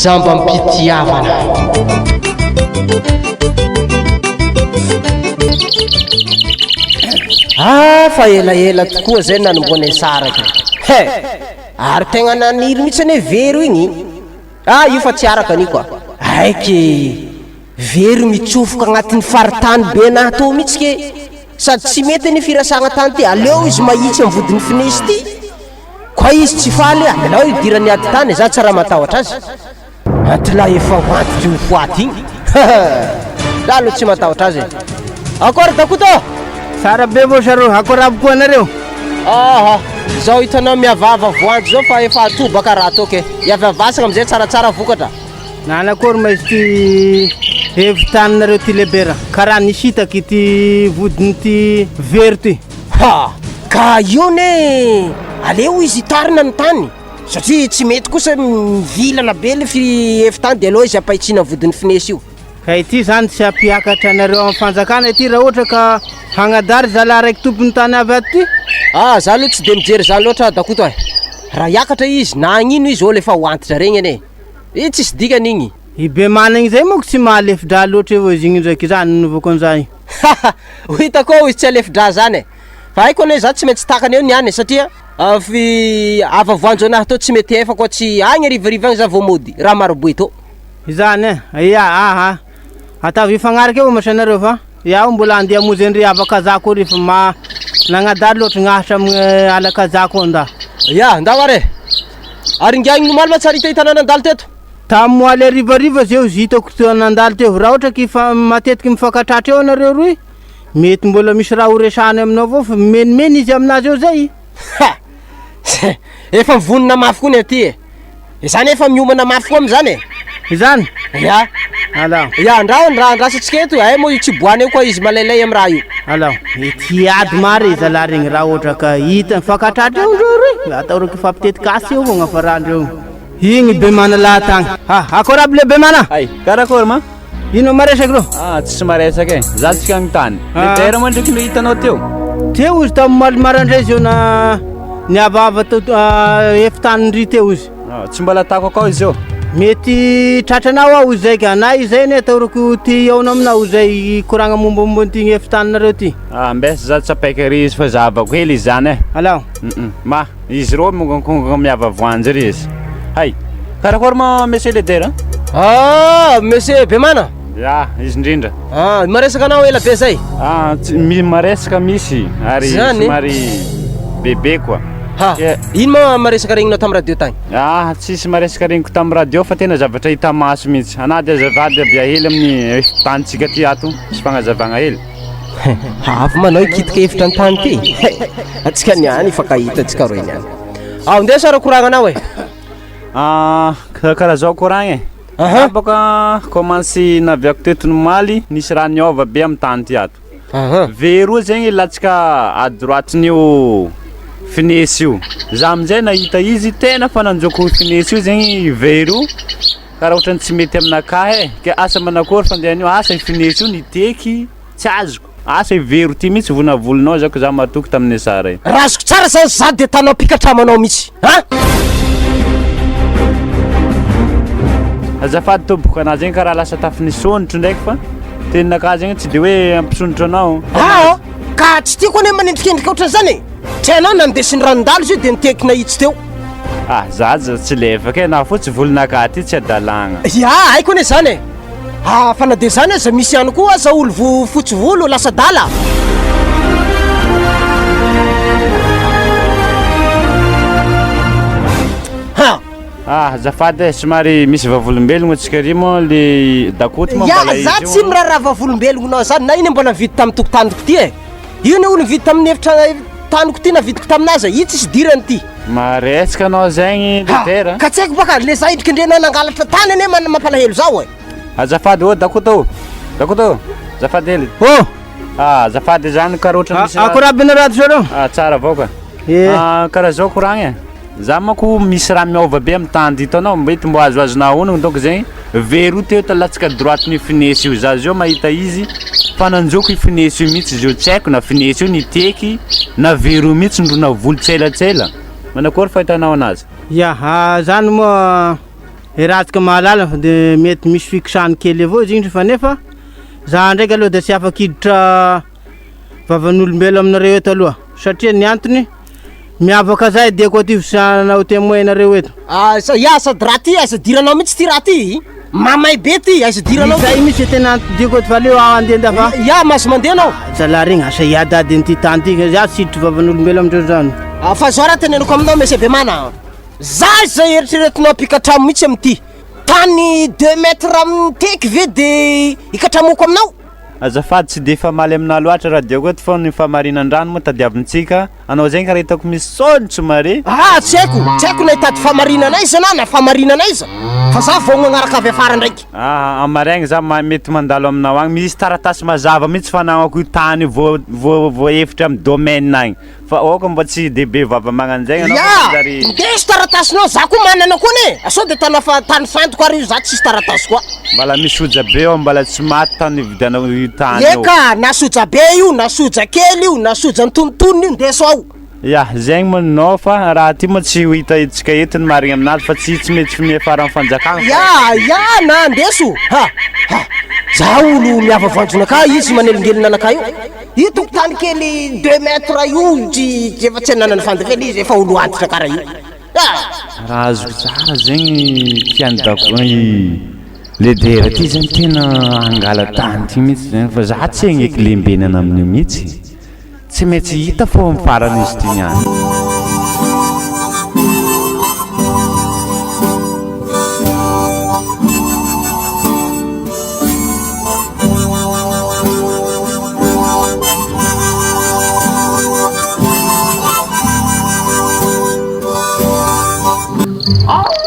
Jambam-pitiavana. Ah, fa elaela tokoa zay nanombohanay saraka. He! Ary tegna naniry mihitsy anie vero igny. Ah, io fa tsy araka an'io ka. Aiky, vero mitsofoka agnatin'ny faritany be anahy tô mihitsy ke. Sady tsy mety anie firasagna tany ty, aleo izy mahitsy amin'ny vodin'ny finesy ty. Koa izy tsy faly e, avelao hidirany ady tany e, za tsy raha matahotra azy. Antilahy efa ho antitry ho faty igny. Za aloha tsy matahotra azy e. Akory Dakoto ô! Tsara be vao zareo, akory aby koa anareo? Aha, zao hitanao miavava voanjo zao fa efa atobaka raha toa ke. Hiaviavasagna amizay tsaratsara vokatra. Nanakory ma izy ty hevitaninareo ty lebera? Karaha nisitaka ity vodin'ity very ty. Ha! Ka io ne aleo izy hitarina ny tany satria tsy mety kosa mivilana be le fi efitany de aleo izy ampahitsiana vodin'ny finesy io. Ka ity zany tsy hampiakatra anareo amin'ny fanjakana ity raha ohatra ka hagnadary zalahy raiky tompon'ny tany avy ato ty. Ah, za aloha tsy de mijery zany loatra Dakoto eh. Raha hiakatra izy na hagnino izy olo efa ho antitra regny anie. Eh tsisy dikany igny. I Bemanagny zay manko tsy mahalefi-draha loatra eo izy igny ndraiky zany nanaovako an'izany. Haha! Ho hitako eo izy tsy alefi-draha zany e! Fa haiko anie za tsy maintsy takany eo ny any e satria fi ava voanjo anahy tô tsy mety efa koa tsy agny harivariva agny za vao mody, raha maroboe tô. Izany e! Ia aha! Ataovy hifagnaraka eo ma nareo fa iaho mbola andeha hamonjy an-dry ava kazako ry fa ma nagnadary loatra gn'ahitra amin'ny ala kazako ao nda. Ia, ndao ary e! Ary ingahy igny omaly ma tsy ary hitahitanao nandalo teto? Tamin'ny moaly harivariva zeo izy hitako teo nandalo teo, raha ohatra ka efa matetiky mifankatratra eo anareo roy, mety mbola misy raha ho resahany aminao avao fa mimenimeny izy aminazy eo zay. Ha! Efa mivonona mafy koa ny aty e! Izany efa miomana mafy koa amin'izany e! Izany? Ya. Alao. Ya, andrao ndra andrasantsika eto, ay moa io tsy boana io koa izy malailay amin'ny raha io. Alao. Mety hiady mare zalahy regny raha ohatra ka hita mifankatratra eo ndreo roy, atahorako hifampitetikasy eo vao gnafarandreo. Igny Bemana lahy tagny. Ha, akôry aby le Bemana? Hay, karakôry ma? Ino maresaky rô? Ah, tsisy maresaka e. Za tsika agnontany. Ah. Le Bera moa ndraiky no hitanao teo? Teo izy tamin'ny omaly maraindray izy io na niavahava teo ah, efitanindry teo izy. Ah, tsy mbola tako akao izy io. Mety tratranao aho izay ka, na izay anie atahorako te hihaona aminao izay hikoragna mombamomba an'ity efitaninareo ty. Ah, mbesa za tsapaiko ery izy fa zahavako hely izy zany e. Alao. Mm Ma. Izy ireo miongonkongona miava voanjo ery izy. Hay! Karakôry ma monsieur leader a? Ah, monsieur Bemana? Ya, izy indrindra. Ah, maresaka anao ela be zay. Ah, tsy mi maresaka misy ary Zany? somary bebe koa. Ha, Yeah. ino ma maresaka regninao tamin'ny radio tagny? Ah, tsisy maresaka regniko tamin'ny radio fa tena zavatra hita maso mihitsy. Anà dia azafady avy hely amin'ny tanintsika aty ato, misy fagnazavagna hely. Avy manao hikitika efitra an-tany ty. Antsika niany hifankahita antsika roe niany. Ao ndeha sara koragna anao e. Ah, karaha zao koragna e. Aha. Baka commence naviako teto nomaly, nisy raha niova be amin'ny tany ty ato. Aha. Veroa zegny latsaka à droite-n'io finesy io. Za amin'izay nahita izy tena fa nanjoko finesy io zegny vero. Karaha ohatran'ny tsy mety aminakahy e, ke asa manakory fandehan'io, asa i finesy io niteky, tsy azoko, asa i vero ty mihitsy vonavolonao zako za matoky tamin'ny sary. Raha azoko tsara zany za de tanao mpikatramanao mihitsy an! Azafady tompoko, anah zegny karaha lasa tafinisondrotro ndraiky fa teninakahy zegny tsy de hoe hampisondrotra anao. Aa! Ka tsy tiako anie manendrikendrika ohatran'izany e! Tsy hainao nandesin'ny ranondalo izy io de niteky nahitsy teo. Ah zaza tsy lefaka e, na fotsy volon'akahy ty tsy adalagna. Ya, haiko anie zany e! Ah, fa na dia zany aza misy ihany koa aza olo vo fotsy volo lasa adala. Ha! Ah azafady e, somary misy vavolombelogno antsika ary moa le Dakoto moa Ya, mbala za izy tsy io. miraharaha vavolombelogno zany, na iny mbola nividy tamin'ny tokotaniko ty e! Io ny olo nividy tamin'ny efitra taniko ty navidiko taminazy e, io tsisy idirany ty. Maresaka anao zegny leader a. Ka tsy haiko baka le za endrikendrena nangalatra tany anie man mampalahelo zaho e. Azafady ô Dakoto ô! Dakoto ô! Azafady hely. Ô! Ah azafady zany karaha ohatran'ny misy Akory aby nareo ato zareo? Ah tsara avao ka. Eh. Ah karaha zao koragna e. Za manko misy raha miova be amin'ny tany hitanao, mety mbo azoazonao honogno donc zegny Vero teo ta latsaka droite ny finesy io za zao mahita izy fa nanjoko io finesy io mitsy zio tsy haiko na finesy io niteky na vero io mitsy ndrona volo tselatsela manakory fahitanao anazy. Ya, zany moa. Ratsika mahalala fa de mety misy fikisahany kely avao izy igny fa nefa za ndraiky aloha de tsy afaka hiditra vavan'olombelo aminareo eto aloha satria ny antony miavaka zay diako aty fa tsy hanao témoin nareo eto. Ah, sa, ya sady raha ty aiza idiranao mihitsy ty raha ty, mamay be ty, aiza idiranao ty. Izay mihitsy tena anton-diako eto fa aleo aho handehandeha fa. Ya, mahazo mandeha anao. Zalahy regny asa hiadady an'ity tany ty, za tsy hiditra vavan'olombelo amindreo zany. Ah, fa zao raha teneniko aminao Monsieur Bemana a, za izay eritreretinao hampikatramo mihitsy amin'ity tany deux mètres amin'ny teky ve de hikatramoko aminao? Azafady tsy dia hifamaly aminà loatra radio eto fa ny fahamarinan-drano moa tadiavintsika, anao zegny karaha hitako misy saontsy mare. Ah tsy haiko, tsy haiko na hitady fahamarinana aiza anà na fahamarinana aiza fa za vao magnaraka avy afara ndraiky. Ah amaraigny za mety mandalo aminao agny, misy taratasy mazava mihitsy fanagnako io tany io voa voa voaefitra amin'ny domaine agny. Fa aoka mba tsy de be vava magnanjegny anao fa Ya! manjary. Indeso taratasinao, za koa manana koa anie! Sao de tana fa tany fantoko ary io za tsisy taratasy koa. Mbala misy soja be ao mbala tsy maty tany nividianao io tany io. Eka, na soja be io, na soja kely io, na soja antonontonony io, ndeso ao. Ya, zegny moa no fa raha ty moa tsy ho hitantsika eto ny marigny aminazy fa tsy tsy mety miafara amin'ny fanjakagna fa. Ya, ya, na ndeso! Ha! Ha! Za olo miava voanjonakahy, izy manelingelina anakahy io. Io tokotany kely deux mètres io tsy efa tsy ananany fandefena izy efa olo antitra kara io ah! Raha azoko tsara zegny tian'i Dako i Ledera ty zany tena hangala tany ty mihitsy zany fa za tsy hagneky lembenana amin'io mihitsy, tsy maintsy hita fô amin'ny farany izy ty niany.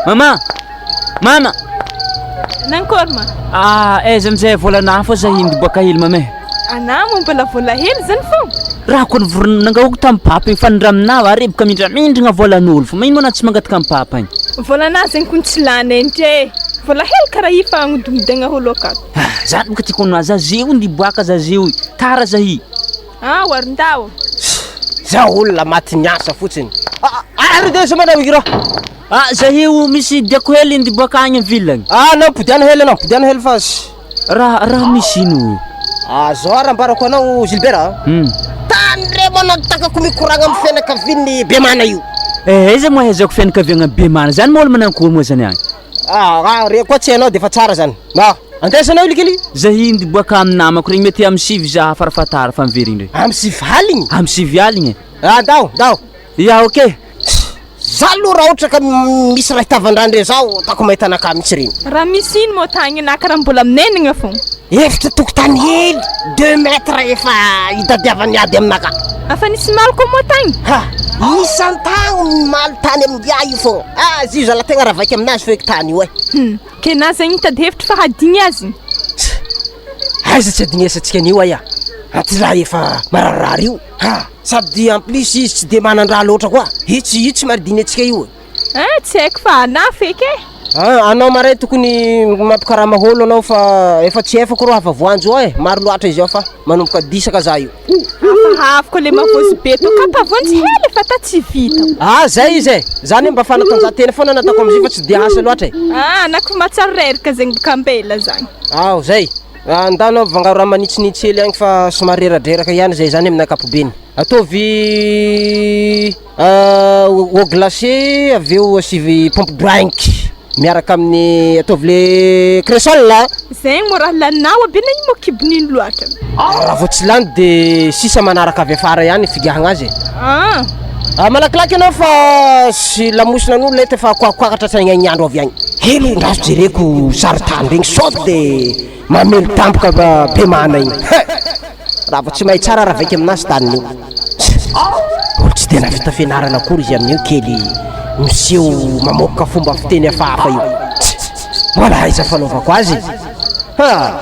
Mama! Mama! Nankory ma? Ah, aiza amizay volanà fa za hindy boaka hely mama e. Anà moa mbola vola hely zany fô. Raha koa nivorona nangahoako tamin'i papa igny fa nindraminà aho reboka mindramindrigna volan'olo fô magnino moa anà tsy mangataka amin'i papa igny? Volanà zegny kony tsy lany endry e. Vola hely karaha io fa agnodingodegna olo akato. Ah, zany boka tiako anà za zeo niboaka za zeo tara za i. Ah, oary ndao. Za olona maty niasa fotsiny. Ah, ah, ary de manao hira. Ah, za io misy diako hely ndiboaka agny am ville agny. Ah, anao podiana hely anao, podiana hely fa. Raha raha misy ino? Ah, zao ary ambarako anao Gilbert a. Tandremo anao takako mikoragna amin'ny fianakavian'ny Bemana io. Eh, aiza moa ahaizako fianakaviagna Bemana zany moa olo manankory moa zany agny? Ah, raha re koa tsy hainao de efa tsara zany. Ah, andeha anao ilikely. Za hindy boaka amin'ny namako regny mety amin'ny sivy za farafahatara fa miverigny ndray. Amin'ny sivy aligny? Amin'ny sivy aligny e. Ah, ndao, ndao. Ya, ok. Za aloha raha ohatra ka misy raha hitavan-drano zaho tako mahita anakahy mihitsy regny. Raha misy ino moa tagny naka raha mbola minenigna fô. Efitra tokotany hely deux mètres efa itadiavany ady aminakahy. Afa nisy maly koa moa tagny? Ha! Isan-tagno mimaly tany amin-giahy io fô. Ah, izy io zalahy tegna raha vaky aminazy feky tany io e. Hum, ke na zegny nitady hevitry fa hadigny azy. Aiza tsy hadignesantsika an'io aia? Aty lahy efa mararirary io. Ha! Sady en plus izy tsy de manan-draha loatra koa. Io tsy io tsy mahadigny antsika io e. Ah, tsy haiko fa anah feky e. Ah, anao maray tokony mampikarama olo anao fa efa tsy efako rô hafa voanjo ao e, maro loatra izy ao fa manomboka disaka za io. Hafahafa koa le mavozo be to kapa voanjo hely fa ta tsy vita. Ah, zay izy e, zany mba fanatanjahantena foana nataoko amizay fa tsy de asa loatra e. Ah, anako mahatsiaro reraka zegny boka ambela zany. Ao zay, ah, ndana avangaro raha manitsinitsy hely agny fa somary reradreraka ihany zay zany amin'ny ankapobeny. Ataovy Eau glacée avy eo asivy pompe drink miaraka amin'ny ataovy le cresol a. Zegny moa raha laninao aby na ino moa kibon'ino loatra. Raha vao tsy lany de sisa manaraka avy afara ihany figahagna azy e. Ah. Ah, malakilaky ianao fa sy lamosina an'olo lety fa koakoaka tratran'ny hain'andro avy agny. Hely ndraso jereko sarintany regny sao de mamely tampoka be mana igny. He! Raha vao tsy mahay tsara raha vaika aminazy taniny io. Olo tsy dia nahavita fianarana akory izy amin'io kely miseho mamoaka fomba fiteny hafahafa io. Mbola aiza fanaovako azy? Ha!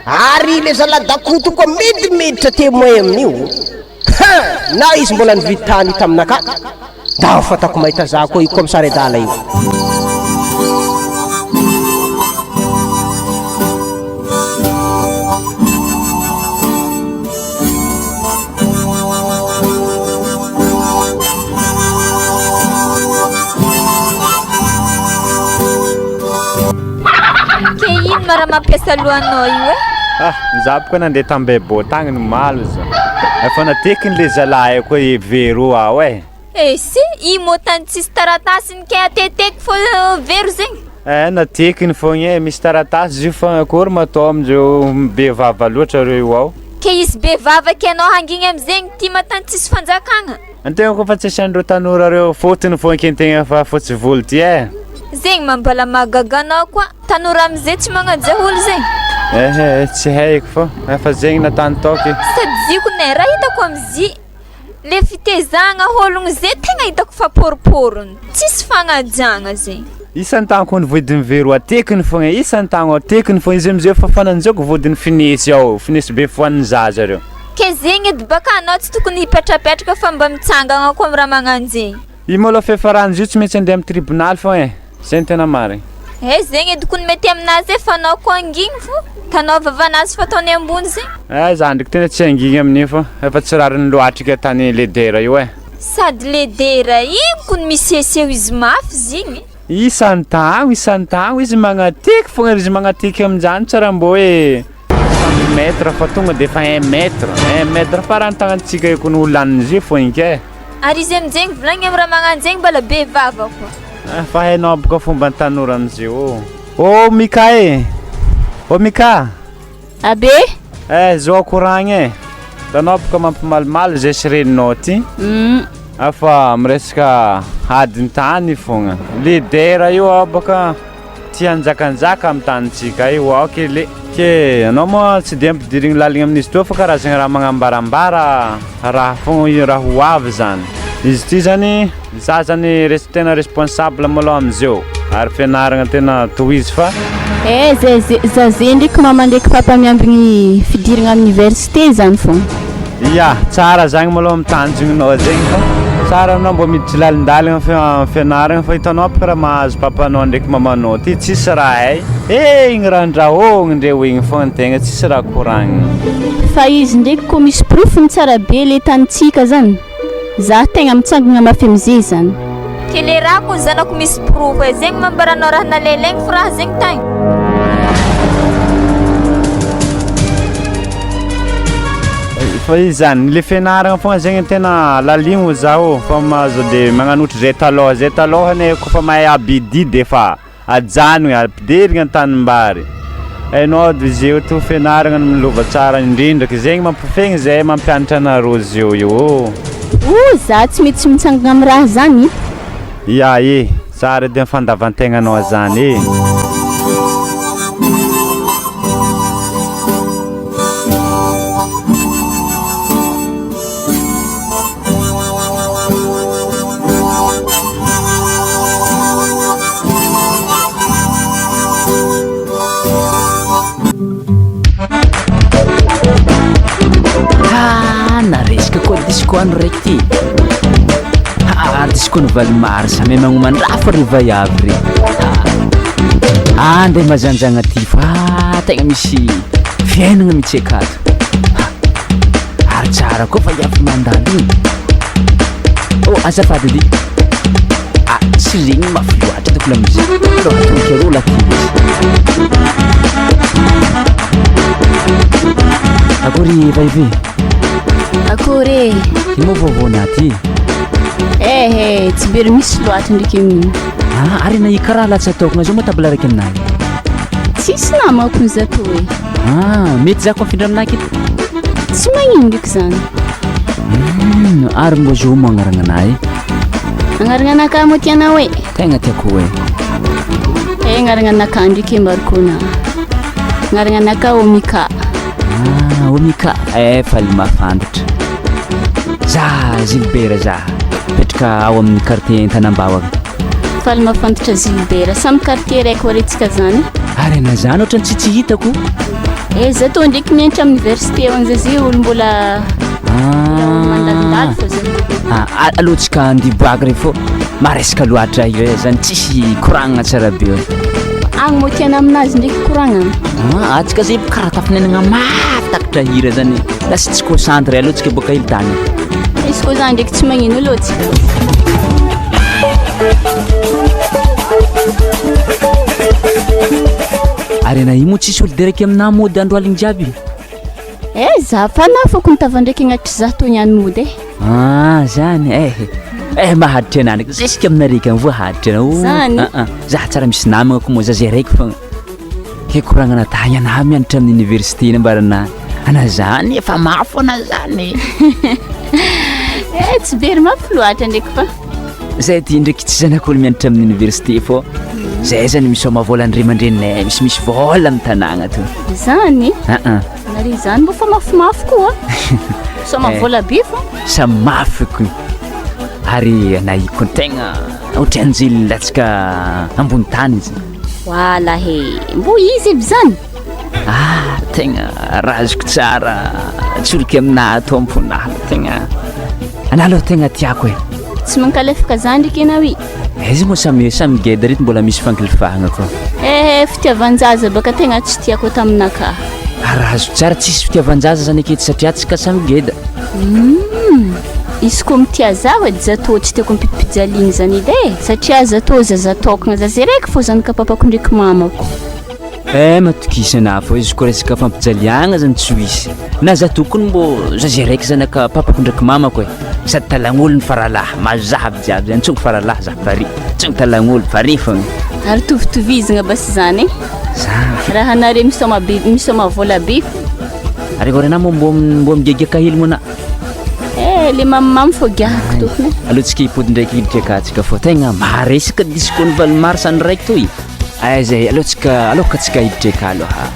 Ary le zalahy Dakoto koa midimiditra témoin amin'io. Ha! Na izy mbola nividy tany taminakahy. Ndao fantako mahita za koa io commissary adala io. ma raha mampiasa lohanao io e? Ah, za boka nandeha tambebo tagny nimaly za. Efa natekiny le zalahy koa i Vero ao e. Esy, i mô tany tsisy taratasiny kay ateteky fô vero zegny. Eh, natekiny fogna e, misy taratasy izy io fa akory ma atao amindreo be vava loatra reo io ao. Ke izy be vava ke anao hangigny amizegny ty ma tany tsisy fanjakagna. Antegna koa fa tsy asiandreo tanora reo fotony fogna ke antegna fa fotsy volo ty e. Zegny ma mbala mahagaga anao koa, tanora amizay tsy magnaja olo zegny. Ehe, tsy haiko fa efa zegny natany taoky. Sady ziko ne raha hitako amizy le fitezagna ologno zay tegna hitako fa pôropôrony, tsisy fagnajagna zegny. Isan-tagno ny vodin'ny vero atekiny fogna, isan-tagno atekiny fogna izy amizay fa fananjoko vodin'ny finesy ao, finesy be fohanin'ny zaza reo. Ke zegny edy baka anao tsy tokony hipetrapetraka fa mba mitsangagna koa amy raha magnanjegny. Io malôha fiafarany izy io tsy maintsy andeha amy tribonaly fogna e, zay no tena marigny. Eh zegny edy kony mety aminazy e fa anao koa angigny fo, tanao vavanazy fa ataony ambony zegny. Eh za ndraiky tena tsy angigny amin'io fa efa tsy rariny loatra ke tany leader io e. Sady leader igny kony miseseho izy mafy zigny. Isan-tagno isan-tagno izy magnateky fogna izy magnateky aminjany tsy raha mbô hoe cent mètre fa tonga de efa un mètre, un mètre farany tagnantsika io kony ho lanin'izy io fô igny ke. Ary izy aminjegny volagniny amy raha magnanjegny mbola be vava koa. Eh, fa hainao boka fomban'ny tanora amizio ô. Ô Mika e! Ô Mika! Abe! Eh, zao koragna e! Hitanao boka mampimalimaly zay sy reninao ty. Afa miresaka adin-tany fogna. Leader io ao baka tia hanjakanjaka amin'ny tanintsika io ao ke le. Ke anao moa tsy de ampidirigny laligna amin'izy toa fa karazagna raha magnambarambara raha fogna io raha ho avy zany. Izy ty zany, za zany res- tena responsable malôha amizeo ary fianaragna tena tohizo fa. Eh, zay ze za ze ndraiky mama ndraiky papa miambigny fidiragna amin'ny université zany fogna. Ya, tsara zagny malôha amin'ny tanjogninao zegny fa tsara anao mbô miditry lalindaligna amin'ny fianaragna fa hitanao bôka raha mahazo papanao ndraiky mamanao ty tsisy raha hay. Eh, igny raha andrahôgny ndreo igny fogna tegna tsisy raha koragnina. Fa izy ndraiky koa misy porofony tsara be le tanintsika zany. Za tegna mitsangana mafy amizay zany. Ke le raha kony zanako misy porofo e, zegny mambaranao raha nalailaigny fo raha zegny tagny. Fa izy zany, le fianaragna fogna zegny tena laligno zaho fa mahazo de magnano ohatry zay talôha zay talôha ane kaofa mahay abidy de efa ajanogny ampidirigny an-tanimbary. Hainao edy izy to fianaragna no lova tsara indrindra ka zegny mampifegny zahay mampianatra anareo zeo io ô. O za tsy mety tsy mitsangana amin'ny raha zany. Ya e, tsara edy ny fandavan-tegnanao zany e. Ah, naresaka koa disco andro raiky ty. Ah, disco ny valo mars, mahay magnoman-draha fô ry vaiavy re. Ah, andeha mazanjagna ty fa tegna misy fiainagna mihitsy akato. Ary tsara koa fa hiavy mandalo io. Oh, azafady edy. Ah, tsy regny mafy loatra doko la musique. Alô, atoloky arô la kely izy. Akory vahivy. Akory e. Ino moa vaovaonà ty? Eh eh, tsy very misy loatra ndraiky amin'io. Ah, ary na i karaha latsa-taokina zao moa tabla raiky aminahy. Tsisy namako ny zato e. Ah, mety za ko afindra aminah aketo? Tsy magnino ndraiky zany. Ary mbô zo moa agnarana anahy e? Agnarana anakahy moa tianao e? Tegna tiako e. Eh, agnarana anakahy ndraiky Marcona. Agnarana anakahy Omika. Ah, Omika. Eh, faly mahafantatra. Za Gilbert za. Mipetraka ao amin'ny quartier Antanambao. Faly mahafantatra Gilbert. Samy quartier raiky hoary antsika zany. Ary ana zany ohatran'ny tsy tsy hitako. Eh, za tô ndraiky mianatra amin'ny université ao an'zay olo mbola mandalondalo fô zay. Ah, aloha tsika andeha boaka re fô maresaka loatra io eh, zany tsisy koragna tsara be io. Agny moa tiana aminazy ndraiky koragna. Ah, atsika zay karaha tafinenagna mafy takatra hira zany. Lasa tsy concentré aloha tsika boaka hely tany. Izy koa zany ndraiky tsy magnino aloha tsika. Ary Ary anah io moa tsisy olo deraiky aminah mody andro aligny jiaby. Eh, za fa nafako ny tava ndraiky agnatitry za tô niany mody eh. Ah, zany eh. Eh, mahaditra anah ndraiky jusque aminareo akagny voa haditra anah. Oh, Zany? ah, ah. Za tsara misy namagna ko moa za zay raiky fogna. Ke koragnana tagny anah mianatra amin'ny université nambaranah. Anah zany efa mafy anah zany. Eh, tsy very mafy loatra ndraiky fa. Zay ty ndraiky tsy zanak'olo mianatra amin'ny université fô zay zany misaoma vola ny ray aman-dreninay misimisy vola amin'ny tanàgna to. Zany? Aa. Nare zany mbo fa mafimafy koa. Misaoma Eh. vola be fô. Samy mafy ko. Ary anay ko tegna ohatry anjely latsaka ambony tany izy. Wala he, mbo izy aby zany. Ah, tegna razoko tsara tsoriky aminahy ato am-ponah tegna anah aloha tegna tiako e. Tsy mankalefaka zany ndreky enao i. Aiza moa samy samy geda reto mbola misy fankilifahagna koa. Eh, fitiavan-jaza baka tegna tsy tiako taminakahy. Arazo tsara tsisy fitiavan-jaza zany aketo satria tsika samy geda. Hum, izy koa mitia zaho edy zatô tsy tiako ampidipijaliana zany edy e, satria zatô zaza tokagna zaza raiky fô zanaka papako ndreky mamako. Eh matokisa anah fô izy koa resaka fampijaliagna zany tsy ho hisy. Na za tokony mbô zaza raiky zanaka papako ndraiky mamako e. Sady talagn'olo ny faralahy, mahazo aby jiaby zany, tsongo faralahy za pare, tsongo talagn'olo pare fogna. Ary tovitovizagna basy zany e. Za. Raha anare misaoma be misaoma vola be fô. Ary vao renah moa mbô mbô migiagiaka hely moa na. Eh le mamimamy fô giahako tokony. Aleo tsika hipody ndraiky hiditra akatsika fô tegna maharesaka disco ny valo mars any raiky toy. Aiza e, aleo tsika aloka tsika hiditra eka aloha.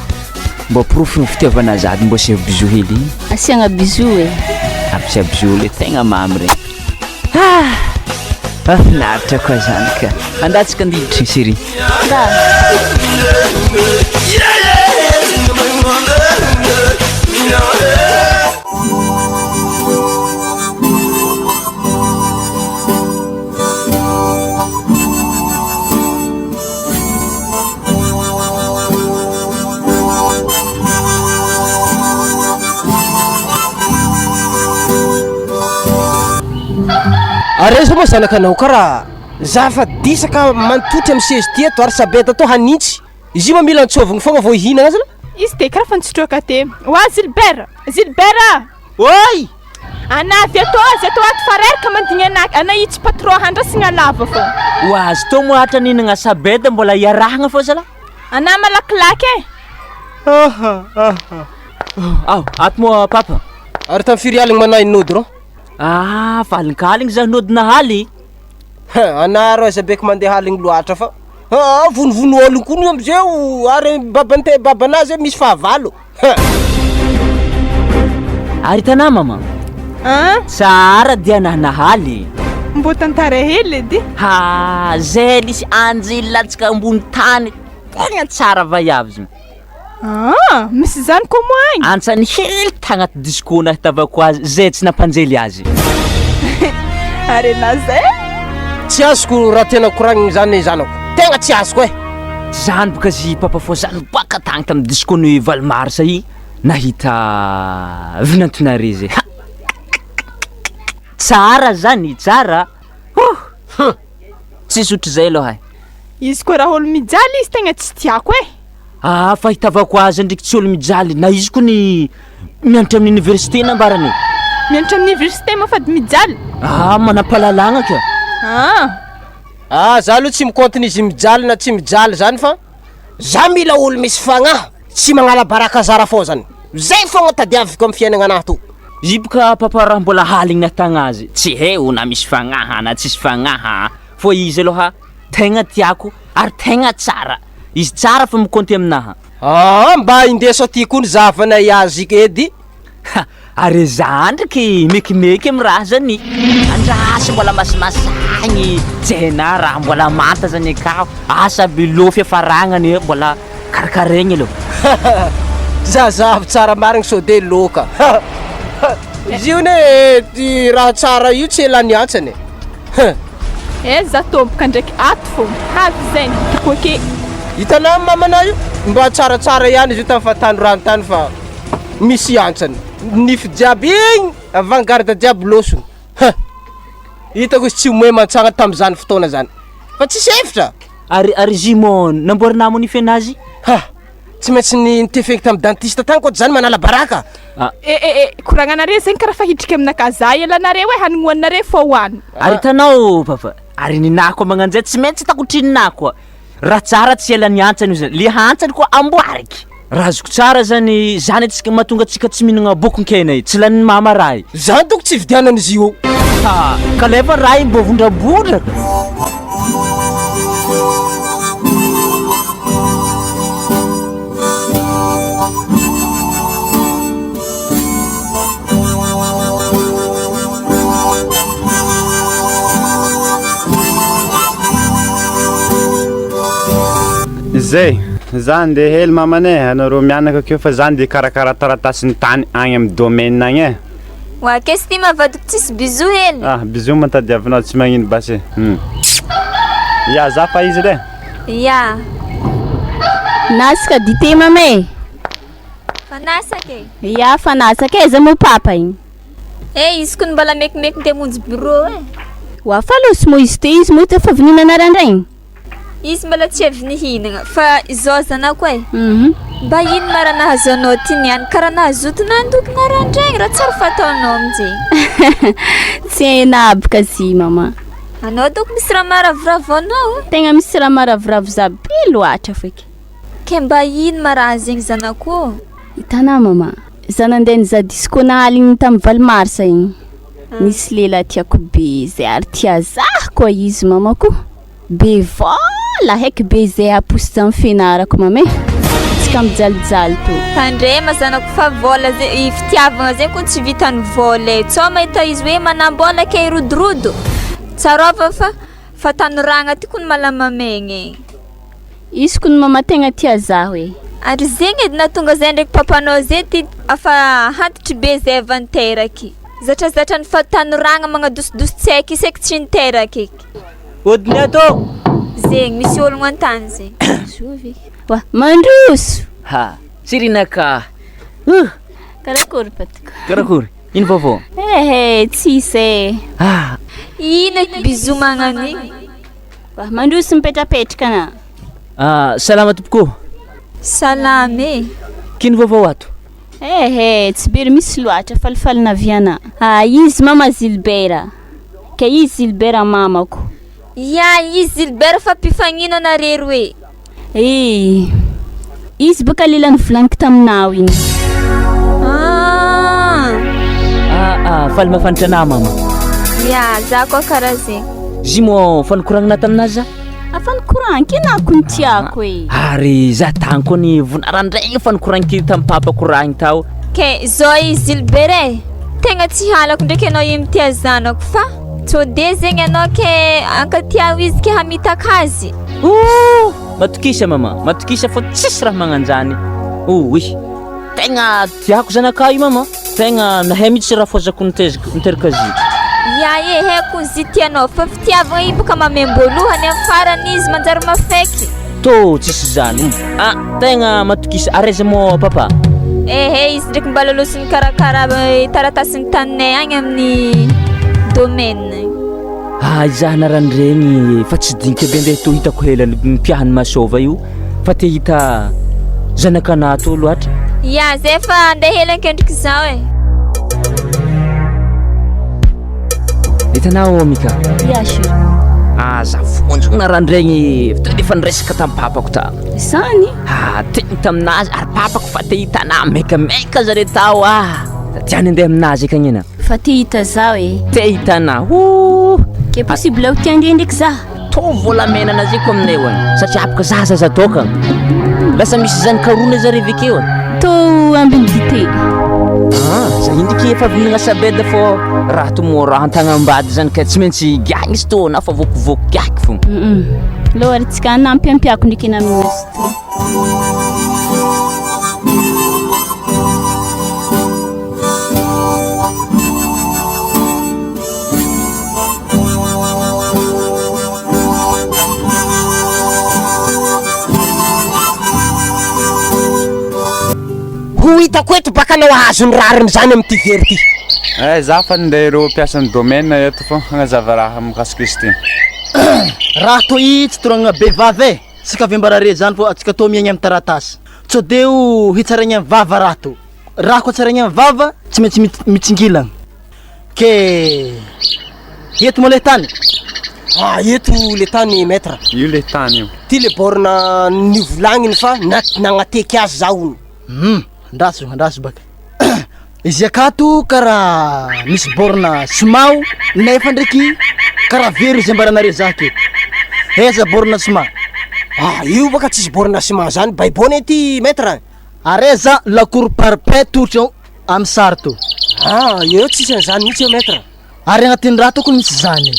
Mbô porofo ny fitiavana zady mbô asiavo bisou hely. Asiagna bisou e. Ampisia bisou le tegna mamy regny. Ah! Mahafinaritra koa zany ka. Andatsika andiditra chérie. Da. Ary aiza moa zanakanao karaha za fa disaka mantotry amy seza ty eto ary sabeta tô hanintsy izy io ma mila antsovigny fogna vao hihinagna azy la Izy de karaha fa nitsotro te. Oa Gilbert! Gilbert! Oy! Ana avy ato azy ato ato fa reraka mandigny ana ana itsy patron handrasagna lava fô. Ho azy tô moa hatra nihinagna sabeta mbola iarahagna fô zalah. Ana malakilaky e. Ao, ato moa papa. Ary tamin'ny firy aligny manahy nody rô? Ah, fa alinkaligny zah nody nahaly. Ha, ana rô aza beko mandeha aligny loatra fa aa vonovono ôlogno koa amizeo ary babante babanazy zay misy fahavalo. Ha! Ary hitanà mama? An? Tsara dia nanahaly. Mbô tantara hely edy. Ha, zay lisy anjely latsaka ambony tany, tegna tsara vaiavy zany. Ah, misy zany koa moa agny? Antsany hely tagnaty disco nahitavako azy, zay tsy nampanjely azy. Ary enà zay? Tsy azoko raha tena koragniny zany zanako, tegna tsy azoko e! Zany boka zy papa fô zany boaka tagny tamin'ny disco ny valo mars i nahita vinantonare zay ha! Tsara zany tsara oh! Hum! Tsisy ohatrizay aloha e! Izy koa raha olo mijaly izy tegna tsy tiako e! Ah fahitavako azy ndreky tsy olo mijaly na izy ko ny mianatra amin'ny université nambarany e! Mianatra amin'ny université moa fady mijaly? Ah manampahalalagna ka! Ah! Ah za aloha tsy mi-compte n'izy mijaly na tsy mijaly zany fa za mila olo misy fagnahy tsy magnala baraka zara fô zany, zay fogna tadiaviko am fiaignananahy to. Izy boka papa raha mbola haligny nahtagna azy tsy hay o na misy fagnaha na tsisy fagnaha fô izy aloha tegna tiako ary tegna tsara, izy tsara fa mi-compter aminaha. Aa mba indeso aty koa ny zahavanay azy edy. Ha! Ary za ndreky mekimeky am raha zany, andraso mbola masimasagny tsy hainà raha mbola manta zany akao, asa aby lô fiafaragnany mbola karakaraigny aloha. Zazavy tsara marigny sao de lôka. Izy io anie ty raha tsara io tsy ela niantsana e. Eh za tompoka ndraiky ato fô, avy zay ny toko ake. Hitanao mamanao io? Mba tsaratsara ihany izy io tamin'ny fahatanorany tany fa. Misy antsany nify jiaby igny avant garde jiaby lôsony ha! Hitako izy tsy omoe mantsagna tamizany fotoana zany fa tsisy hevitra. Ary ary jumeau namboarinà moa nify anazy? Ha! Tsy maintsy ny nitefeniko tamin'ny dentiste tagny koa zany manala baraka. Eh eh eh, koragnanare zegny karaha fa hidriky aminakahy za elanareo e, hanignoanareo fô hoany. Ary hitanao papa, ary ninahy koa magnanjay tsy maintsy hitako otrinonahy koa. Raha tsara tsy ela ny hantsany io zany, le hantsany koa amboariky. Raha azoko tsara zany, zany antsika mahatonga antsika tsy mihinagna bokon-kena io, tsy lanin'ny mama raha io. Zany doko tsy ividianana izy io. Ha, kalefa raha io mbô vondrabondraka. Zay, za ndeha hely mamanay, anareo mianaka akeo fa za ndeha hikarakara taratasin'ny tany agny amin'ny domaine agny e. Wa qu'est-ce ty mavadiko tsisy bisou hely. Ah, bisou ma tadiavinao tsy magnino basy e. Hmm. Ya, za fa izy edy e. Ya. Nasaka dite mama e. Fa nasaka e. Ya fa nasaka e, aiza moa papa igny? Eh, izy kony mbola mekimeky ndeha hamonjy bureau e. Wa fa losy moa izy te izy moa efa avy nihinana randraigny. Izy mbola tsy avy nihinagna fa izao zanako e. Mba ino ma raha nahazo anao ty niany karaha nahazoto nandoky narandraigny raha tsary fataonao aminjegny. Tsy hainà aby ka zy mama. Anao doko misy raha maharavoravo anao e. Tegna misy raha maharavoravo za be loatra feky. Ke mba ino ma raha zegny zanako ô? Hitanà mama, za nandeha nizaha disco nahaligny tamin'ny valo mars igny. Nisy lehilahy tiako be zay ary tia za koa izy mama ko. Be vôla haiky be zay haposy zany fianarako mama e. Tsy ka mijalijaly tô. Tandrema zanako fa vôla ze i fitiavagna zegny kony tsy vitan'ny vôla e. Tsao mahita izy hoe manam-bôla ke hirodorodo. Tsaroava fa fa tanoragna ty kony malamamegna e. Izy kony mama tegna tia zaho e. Ary zegny edy nahatonga zay ndraiky papanao zay ty afa hantitry be zay avy niteraky. Zatrazatra ny fahatanoragna magnadosidoso tsaiky isaiky tsy niteraky eky. Odiny ato! Zegny, misy ologno an-tany zegny. Zovy. Wa, mandroso! Ha, Sirinaka! Uh! Karakory Patiko? Karakory? Ino vaovao? Ehe, tsisy e. Ah! Ino eky bisou magnano igny? Wa, mandroso mipetrapetraka ana. Ah, salama tompoko. Salama e. K'ino vaovao ato? Ehe, tsy be ry misy loatra, falifaly naviana. Ah, izy mama Gilbert. Ka izy Gilbert mamako. Ya, izy Gilbert fa mpifagnino anare roe. Eh, izy boka lela nivolaniko taminao igny. Ah. Ah, ah, faly mahafantatra anah mama. Ya, za koa karaha zegny. Zy moa fa nikoragnina taminazy za? Afa nikoranky na ko ny tiako e. Ary za tagny koa ny vonarandraigny fa nikoranky tamin'ny papako ragny tao. Ke zao i Gilbert e, tegna tsy halako ndraiky anao io mitia zanako fa tsode zegny anao ke ankatiao izy ke hamitaka azy. Ooh! Matokisa mama, matokisa fa tsisy raha magnanjany. Ouy! Tegna tiako zanakao io mama. Tegna nahay mihitsy raha foazako nitezaka niteraka azy io. Ya e, haiko izy tianao fa fitiavagna io boka mamem-boalohany amin'ny farany izy manjary mafaiky. Tô tsisy zany oh. Ah, tegna matokisa ary aiza moa papa? Ehe, izy ndraiky mba loloso nikarakara taratasin'ny taninay agny amin'ny domaine. Ah, izaho anaran'iregny fa tsy dinika be ndeha tô hitako hela ny mpiahany masôva io fa te hita zanak'anah tô loatra. Ya, zay fa andeha hela ankendriky zaho e. Hitanao Mika? Ya chérie. Aza vonjona randraigny to efa niresaka tamin'ny papako ta. Zany? Ah, tegny taminazy ary papako fa te hita anah maikamaika zare tao ah. Tiany andeha aminazy akagny ana. Fa te hita zaho e. Te hita anah. Ouh. Ke possible ho tia andeha ndraiky za. Tô volamena anazy ko aminay eo agny satria afaka za zaza tokagna. Lasa misy zanakarona zare avy akeo e. Tô ambiny dite. Ah, za io ndraiky efa avy nagnasabeda fô raha to moa raha antagnambady zany ka tsy maintsy giahigna izy tô na fa vokovoko giahiky fogna. Lô ary tsika anampiampiako ndraiky anah amin'izy ty. Ho hitako eto baka anao hahazo ny rariny zany amin'ity very ty. Eh, za fa ninday ireo mpiasan'ny domaine eto fô hagnazava raha mikasika izy ty. Raha toy tsy toragnana be vava e! Tsika avy ambarare zany fô atsika tô miaigna am taratasy. Sao de ho hitsaraigna amin'ny vava raha tô. Raha koa tsaraigna amin'ny vava tsy maintsy mitsingilagna. Ke eto moa le tany? Ah, eto le tany maître. Io le tany io. Ty le borne nivolagniny fa nagnateky azy zaho hono. Hum, andraso, andraso baka. Izy akato karaha misy borne ciment nefa ndraiky karaha very izy ambaranareo za ke. Aiza borne ciment? Ah, io baka tsisy borne ciment zany, baibo anie ty maître. Ary aiza la cour parpaing tolotra amin'ny sary to? Ah, eo tsisy an'izany mihitsy eo maître. Ary agnatin'ny raha tokony misy zany.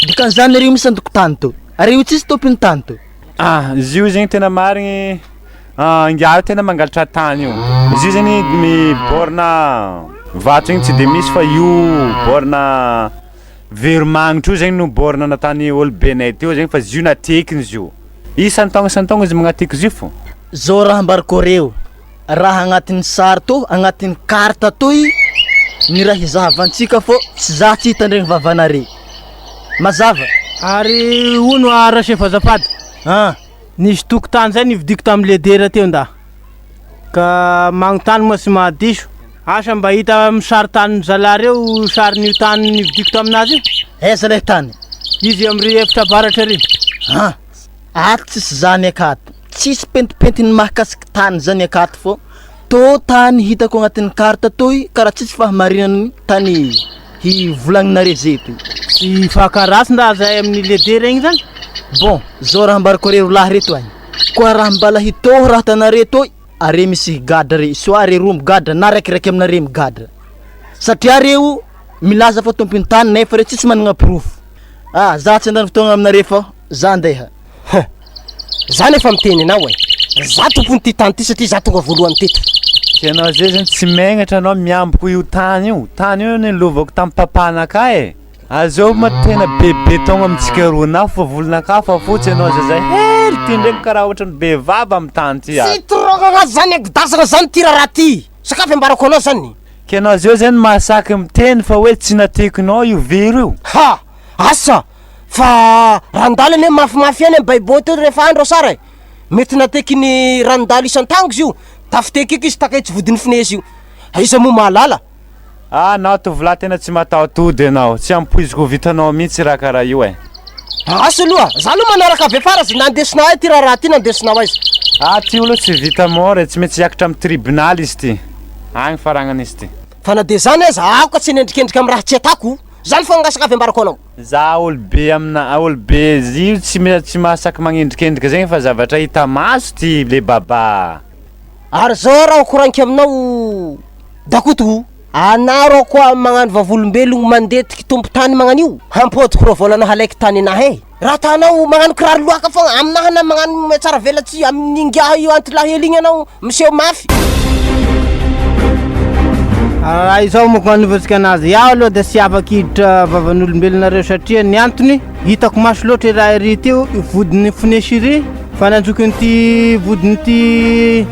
Dikan'izany areo misy antokotany to. Areo tsisy tompony tany to. Ah, izy io zegny tena marigny, ingahy io tena mangalatra tany io. Izy io zegny ny borne vato igny tsy de misy fa io borne veromagnitra io zegny no borne nataon'ny olobenay teo zegny fa izy io natekiny izy io. Isan-taogno isan-taogno izy magnateky izy io fô. Zao raha ambarako reo, raha agnatin'ny sary tô, agnatin'ny carte toy ny raha hizahavantsika fô tsy za tsy hitandregny vavanare. Mazava? Ary hono ah Rachef azafady, Ah. nisy tokotany zay nividiako tamin'ny ledera teo nda, ka magnontany moa tsy mahadiso, asa mba hita amin'ny sary tanin'ny zalahy reo sarin'io tany nividiako taminazy io? Aiza lay tany? Izy am'ry efitra avaratra ary. Ah. Ato tsisy zany akato, tsisy pentimpentin'ny mahakasiky tany zany akato fô tô tany hitako agnatin'ny carte toy karaha tsisy fahamarinany tany hivolagninare zay toy. Tsy hifaka ratsy nda zahay amin'ny lehibe regny zany? Bon, zao raha ambarako are rolahy reto agny, koa raha mbala hitôho raha tanare toy, are misy higadra re, soit are roa migadra na raikiraiky aminare migadra, satria reo milaza fa tompony tany nefa reo tsisy managna porofo. Ah, za tsy handany fotoagna aminare fa za andeha. Huh! Za nefa miteny anao e! Za tompon'ity tany ity satria za tonga voalohany teto. Tsy anao zay zany tsy megnatra anao miamboko io tany io, tany io anie lovako tamin'ny papanakahy e! Azao ma tena bebe taogno amintsika roa na fa volonakahy fa fotsy anao zazay hely ty ndraiky karaha ohatran'ny be vava amin'ny tany ty Tsy torogna zany agidazana zany ty raharaha ty! Sakafo ambarako anao zany. Ka ianao zao zany mahasaky miteny fa hoe tsy natekinao io vero io? Ha! Asa! Fa ranon-dalo anie mafimafy ihany amin'ny baibo teo rehefa andro asara e! Mety natekin'ny ranon-dalo isan-tango izy io, tafiteky eky izy takaitsy vodin'ny finesy io. Aiza moa mahalala? Ah nao tovolahy tena tsy mataho-tody ianao, tsy ampoiziko ho vitanao mihitsy raha karaha io e. Asa aloha, za aloha manaraka avy afara zay nandesinao ahy ty raharaha ty nandesinao aiza? Ah ty aloha tsy vita mora e, tsy maintsy hiakatra amin'ny tribonaly izy ty, agny faragnana izy ty. Fa na dia zany aza aoka tsy hanendrikendrika amin'ny raha tsy atako, zany foagna sakafo ambarako anao. Za olobe amina olobe io tsy tsy mahasaky magnendrikendrika zegny fa zavatra hita maso ty le baba. Ary zao raha koragniko aminao Dakoto, anah rô koa magnano vavolombelogno mandetiky tompon-tany magnan'io, hampodiko rô vôlanao halaiky tany anahy e! Raha ataonao magnano kiraro loaka foagna aminahy na magnano mihatsara velatsihy amin'ingahy io antilahy hely igny anao miseho mafy. Raha izao moa ko anovantsika anazy, iaho aloha dia tsy afaka hiditra vavan'olombelonareo satria ny antony, hitako maso loatra i raha iry teo, io vodin'ny fonesy iry, fa nanjokin'ity vodin'ity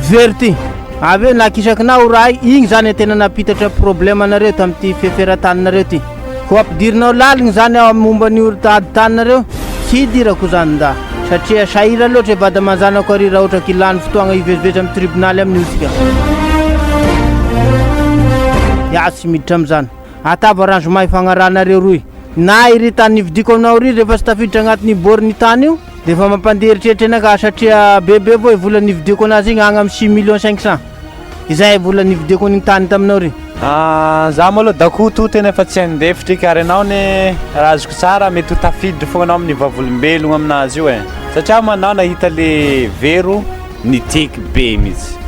very ty. Avy eo nakisakinao raha igny zany tena nampitatra problème anareo tamin'ity fiaferan-taninareo ty. Ko ampidirinao laligny zany aho amin'ny momba ny ady taninareo, tsy hidirako zany nda, satria sahira loatra i vady aman-janako ary raha ohatra ki lany fotoagna hivezivezy amin'ny tribonaly amin'io tsika. Iaho tsy miditra amin'izany. Atavo arrangement ifagnarahanareo roy. Na iry tany nividiako aminao iry rehefa tsy tafiditra agnatin'ny borne tany io, dia efa mampandeha eritreritra anakahy satria bebe avao i vola nividiako anazy igny agny amin'ny six millions cinq cents. Izay vola nividiako an'igny tany taminao ry. Ah, za moa aloha Dakoto tena efa tsy handefitra eky ary ianao anie raha azoko tsara mety ho tafiditra foana anao amin'ny vavolombelogno aminazy io e. Satria moa anao nahita le vero niteky be mihitsy.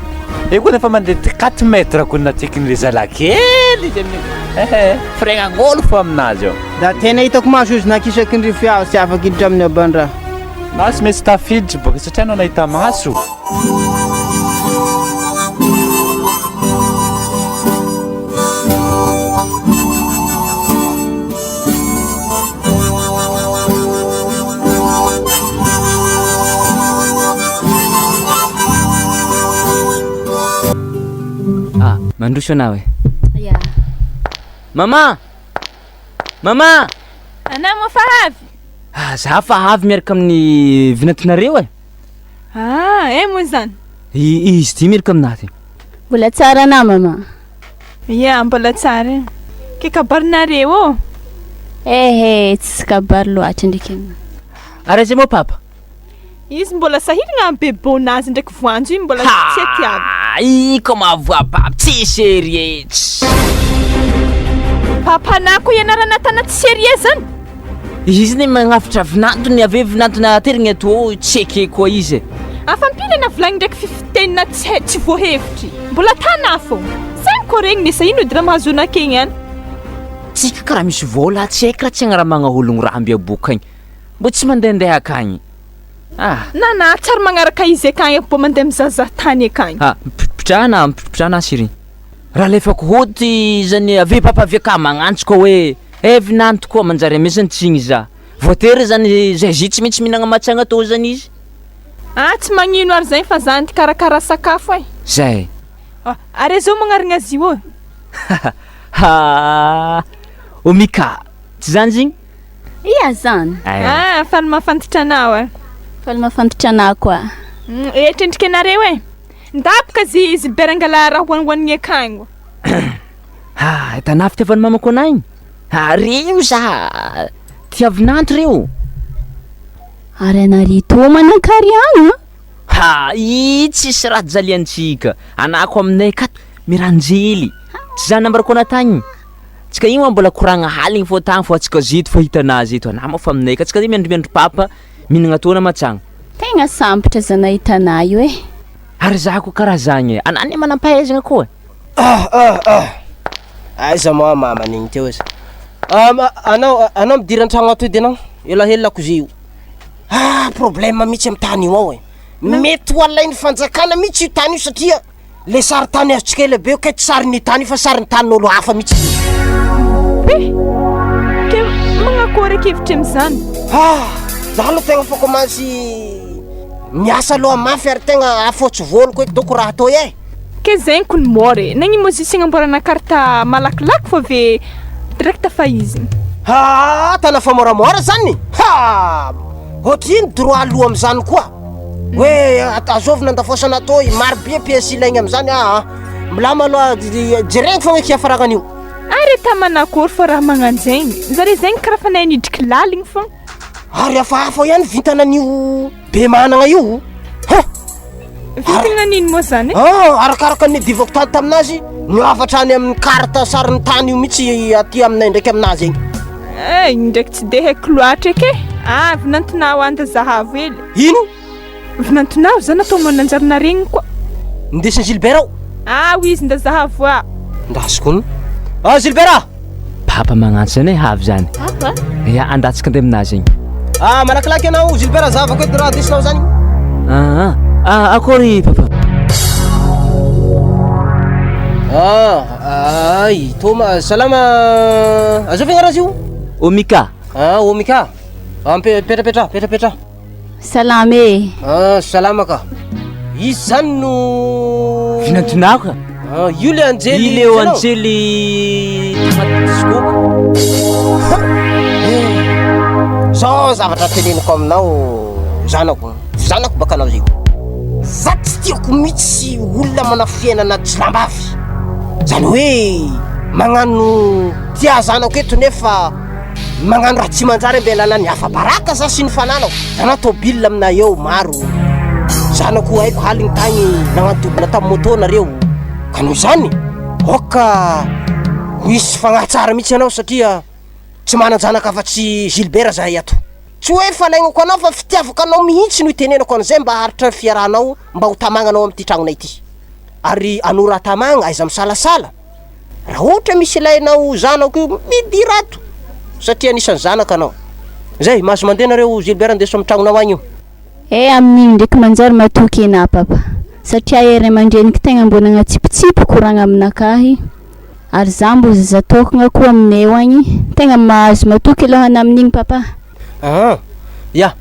Io koa nefa mandeha quatre mètres koa natekin'le zalahy kely izy amin'io. Ehe, fregnan'olo fo aminazy io. Da tena hitako maso izy nakisaky ny rify aho tsy afaka hiditra amin'ny haban-draha. Anao tsy maintsy tafiditra boka satria anao nahita maso. Ah, mandroso anao e. Ya. Maman! Maman! Anao moa fa avy? Ah, za fa avy miaraka amin'ny vinatinareo e. Ah, eh moa zany. Izy ty miraka aminahy ty. Mbola tsara anah mama. Ia, mbola tsara e. Ke kabarinareo ô? Ehe, tsisy kabary loatra ndraiky anah. Ary aiza moa papa? Izy mbola sahiragna amy bebônazy ndraiky voanjo igny mbola tsy aty aby. Ha! I ko mahavoa papa, tsy sérieux tsy. Papanah koa ianarana tana tsy sérieux zany? Izy ne magnafitra vinantony avy eo vinantony aterigny ato ô tsy ekeko koa izy e. Afampila na vilagny ndraiky fifitenina tsy hay tsy voahevitry. Mbola tana fô. Zegny koa regny nesa ino edy raha mahazo anakegny any. Tsika karaha misy vôla tsy haiko raha tsy agnaramagna ologno raha mby aboaka agny. Mbô tsy mandehandeha akagny. Ah. Nana tsary magnaraka izy akagny mbô mandeha mizahazaha tany akagny. Ah, mipitrana mipitrana chérie. Raha alefako hody zany avy papa avy aka magnantso koa hoe eh vinanto koa manjary ame zany tsigny za. Voatery zany zay zy tsy maintsy mihinagna matsagna tô zany izy. Ah tsy magnino ary zegny fa za nikarakara sakafo e. Zay. Ah, ary zao magnarigna azy io. Ha, o Mika, tsy zany izy igny? Ia zany. Ah, faly mahafantatra anao e. Faly mahafantatra anah koa. Etrendrika anareo e. Ndaboka zy Gilbert angala raha hoanihoanigny akagny. Ha, hitanà fitiavan'ny mamako anah igny? Ha, reo za tia vinanto reo. Ary anareo tô manan-kariagna? Ha, i tsisy raha jaliantsika. Anah ko aminay akato miranjely. Tsy zany nambarako anah tagny. Tsika igny ma mbola koragna aligny fô tagny fô antsika zeto fô hitanah zeto. Anah ma fa aminay akato tsika zegny miandry miandry papa mihinagna tô na matsagna. Tegna sambatra za nahita anah io e. Ary za koa karaha zagny e. Anah anie manam-pahaizagna koa e. Ah ah ah! Aiza moa maman'igny teo izy? Anao anao midira an-tragno ato edy anao, elaela lakozia io. Ah problème mihitsy amy tany io ao e. Mety ho alain'ny fanjakana mihitsy io tany io satria le sary tany azontsika ela be io kay tsy sarin'io tany io fa sarin'ny tanin'olo hafa mihitsy izy io. Pe! Ke magnakory eky hevitry am'zany? Ah! Za aloha tegna fa commence miasa aloha mafy ary tegna afotsy vôloko eky dônko raha atao e. Ke zegny kony môra e! Nagnino moa izy tsy agnamboarana carte malakilaky fô ve direct fa izy. Haa tana fa môramôra zany! Haa! Ohatrino droit aloa amizany koa? Hoe azovy nandafosana tô i maro be pièce ilaigny amizany aa milama aloha jerena fogna eky hiafaragnan'io. Ary ata manakory fô raha magnanjegny? Zare zegny karaha fa nahay nidriky laligny fô. Ary hafahafa ihany vintanan'io be managna io. Ha! Vintana n'ino moa zany? Ah, arakaraka ny nidivako tany taminazy, niavatra any amin'ny carte sarin'ny tany io mihitsy aty aminay ndraiky aminazy egny. Eh, igny ndraiky tsy de haiko loatra eky e. Ah, vinantinao anda zahavo hely. Ino? Vinantinao zany atao mananjary naregny koa. Nindesin'i Gilbert ao. Ah, hoy izy nda zahavo a. Ndasiko hono. Ah, Gilbert ah! Papa magnantso zany e, havy zany. Papa? Ya, andatsika andeha aminazy igny. Ah, malakilaky anao Gilbert, zahavako eto raha andesinao zany. Ah, ah, akory papa. Ah, ay, Thomas, salama. Azovy agnarazy io? Omika. Ah, Omika. Ah, petrapetra, petrapetra. Salama e! Ah, salama ka. Izy zany no. Vinantonako ka. Ah, io le anjely. Io le hitanao? anjely tagnaty disco. Eh, Zao zavatra teneniko aminao zanako, zanako baka anao zay. Za tsy tiako mihitsy olona manao fiainana jilambavy. Zany hoe magnano tia zanako eto nefa Magnano raha tsy manjary ambelana ny afa-baraka za sy ny fananako. Anao tôbila aminay eo maro. Zanako haiko haligny tagny nagnano double tamin'ny moto nareo. Ka noho izany, aoka ho hisy fagnahy tsara mihitsy anao satria tsy manan-janaka afa-tsy Gilbert zahay ato. Tsy hoe falaignako anao fa fitiavako anao mihitsy no itenenako an'izay mba haharitra ny fiarahanao mba ho tamagnanao amin'ity tragnonay ity. Ary anao raha tamagna aiza misalasala. Raha ohatra misy ilainao zanako io, midira ato satria anisan'ny zanaka anao. Zay, mahazo mandeha nareo Gilbert andeso amin'ny tragnonao agny io. Eh amin'igny ndraiky manjary matoky enah papa satria e ray aman-dreniko tegna mbô nagnatsipotsipy koragna aminakahy ary za mbô zaza tokagna koa aminay eo agny tegna mahazo matoky aloha anah amin'igny papa. Aa, ya,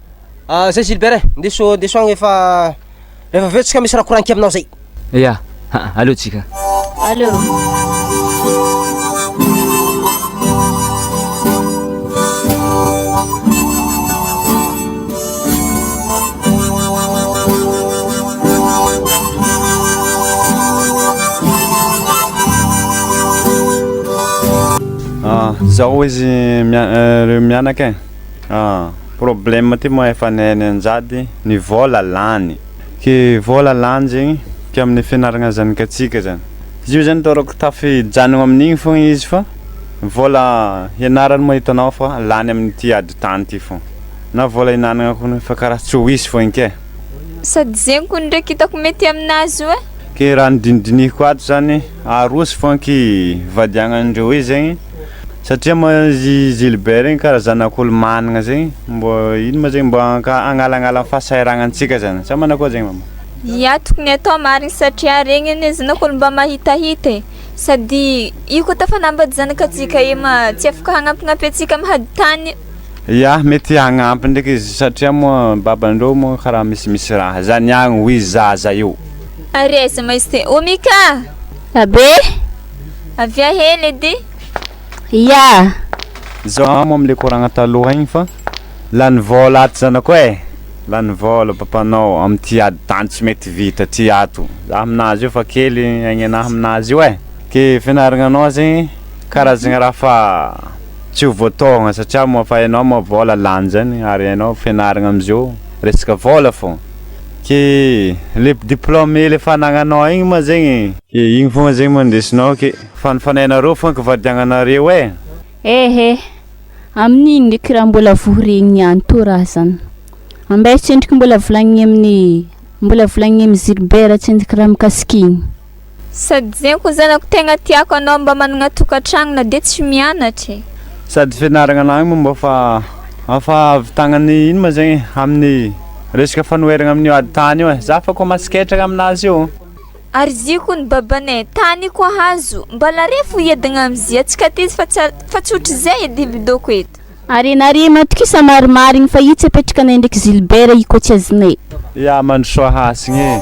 zay Gilbert e, ndeso ndeso agny efa Rehefa avy eo tsika misy raha koragniko aminao zay. Ya, aa aleo tsika. Aleo. Zao izy reo mianaka e, problème ty moa efa niainay anjady, ny vôla lany, ke vôla lany zegny ke amin'ny fianaragna zanakatsika zany, izy io zany tôrako tafijanogno amin'igny fogna izy fa vôla hianarany moa hitanao fa lany amin'ity ady tany ty fogna, na vôla hinanagna koa fa karaha tsy ho hisy fogna ke. Sady zegny koa ndraiky hitako mety aminazy io e. Ke raha nodinidinihiko ato zany, aroso fogna ky vadiagnandreo io zegny satria moa izy Gilbert igny karaha zanak'olo managna zegny mbô ino ma zegny mbô anka- agnalagnala fahasahiranantsika zany, sa manao akôry zegny mama? Ya tokony atao marigny satria regny anie zanak'olo mba mahitahita e, sady io koa tafanambady zanakatsika io ma tsy afaka hagnampignampy antsika amy hady tany. Ya mety hagnampy ndraiky izy satria moa babandreo moa karaha misimisy raha zany agny hoy zaza io. Ary aiza ma izy ty? Ô Mika! Abe! Avia hely edy. Ya! Zao moa amle koragna taloha igny fa lany vôla ato zanako e, lany vôla papanao amty ady tany tsy mety vita ty ato, za aminazy io fa kely aignanahy aminazy io e, ke fianaragnanao zegny karazagna raha fa tsy ho voatôhagna satria moa fa hainao moa vôla lany zany ary hainao fianaragna amizao resaka vôla fô, ke le diplôme le fa anagnanao igny moa zegny, ke igny fogna zegny moa indesinao ke fanofanainareo fogna kivadiagnanareo e. Ehe, amin'igny ndraiky raha mbola voa regny ihany tô raha zany. Ambaiso tsendriky mbola volagniny amin'ny mbola volagniny amin'i Gilbert tsendriky raha mikasiky igny. Sady zegny koa zanako tegna tiako anao mba managna tokantragno na de tsy mianatra e. Sady fianaragna anah igny moa mbô fa fa ahavitagna ino ma zegny amin'ny resaka fanoheragna amin'io ady tany io e, za fa commence ketraka aminazy io. Ary izy io kony babanay, tany io koa hazo, mbala re fo hiadagna amizia antsika aty izy fa tsy fa tsy ohatrizay edy bidoko eto. Ary nare matokisa marimarigny fa io tsy apetrakanay ndraiky Gilbert io koa tsy azonay. Ya mandrosoa hasigny e.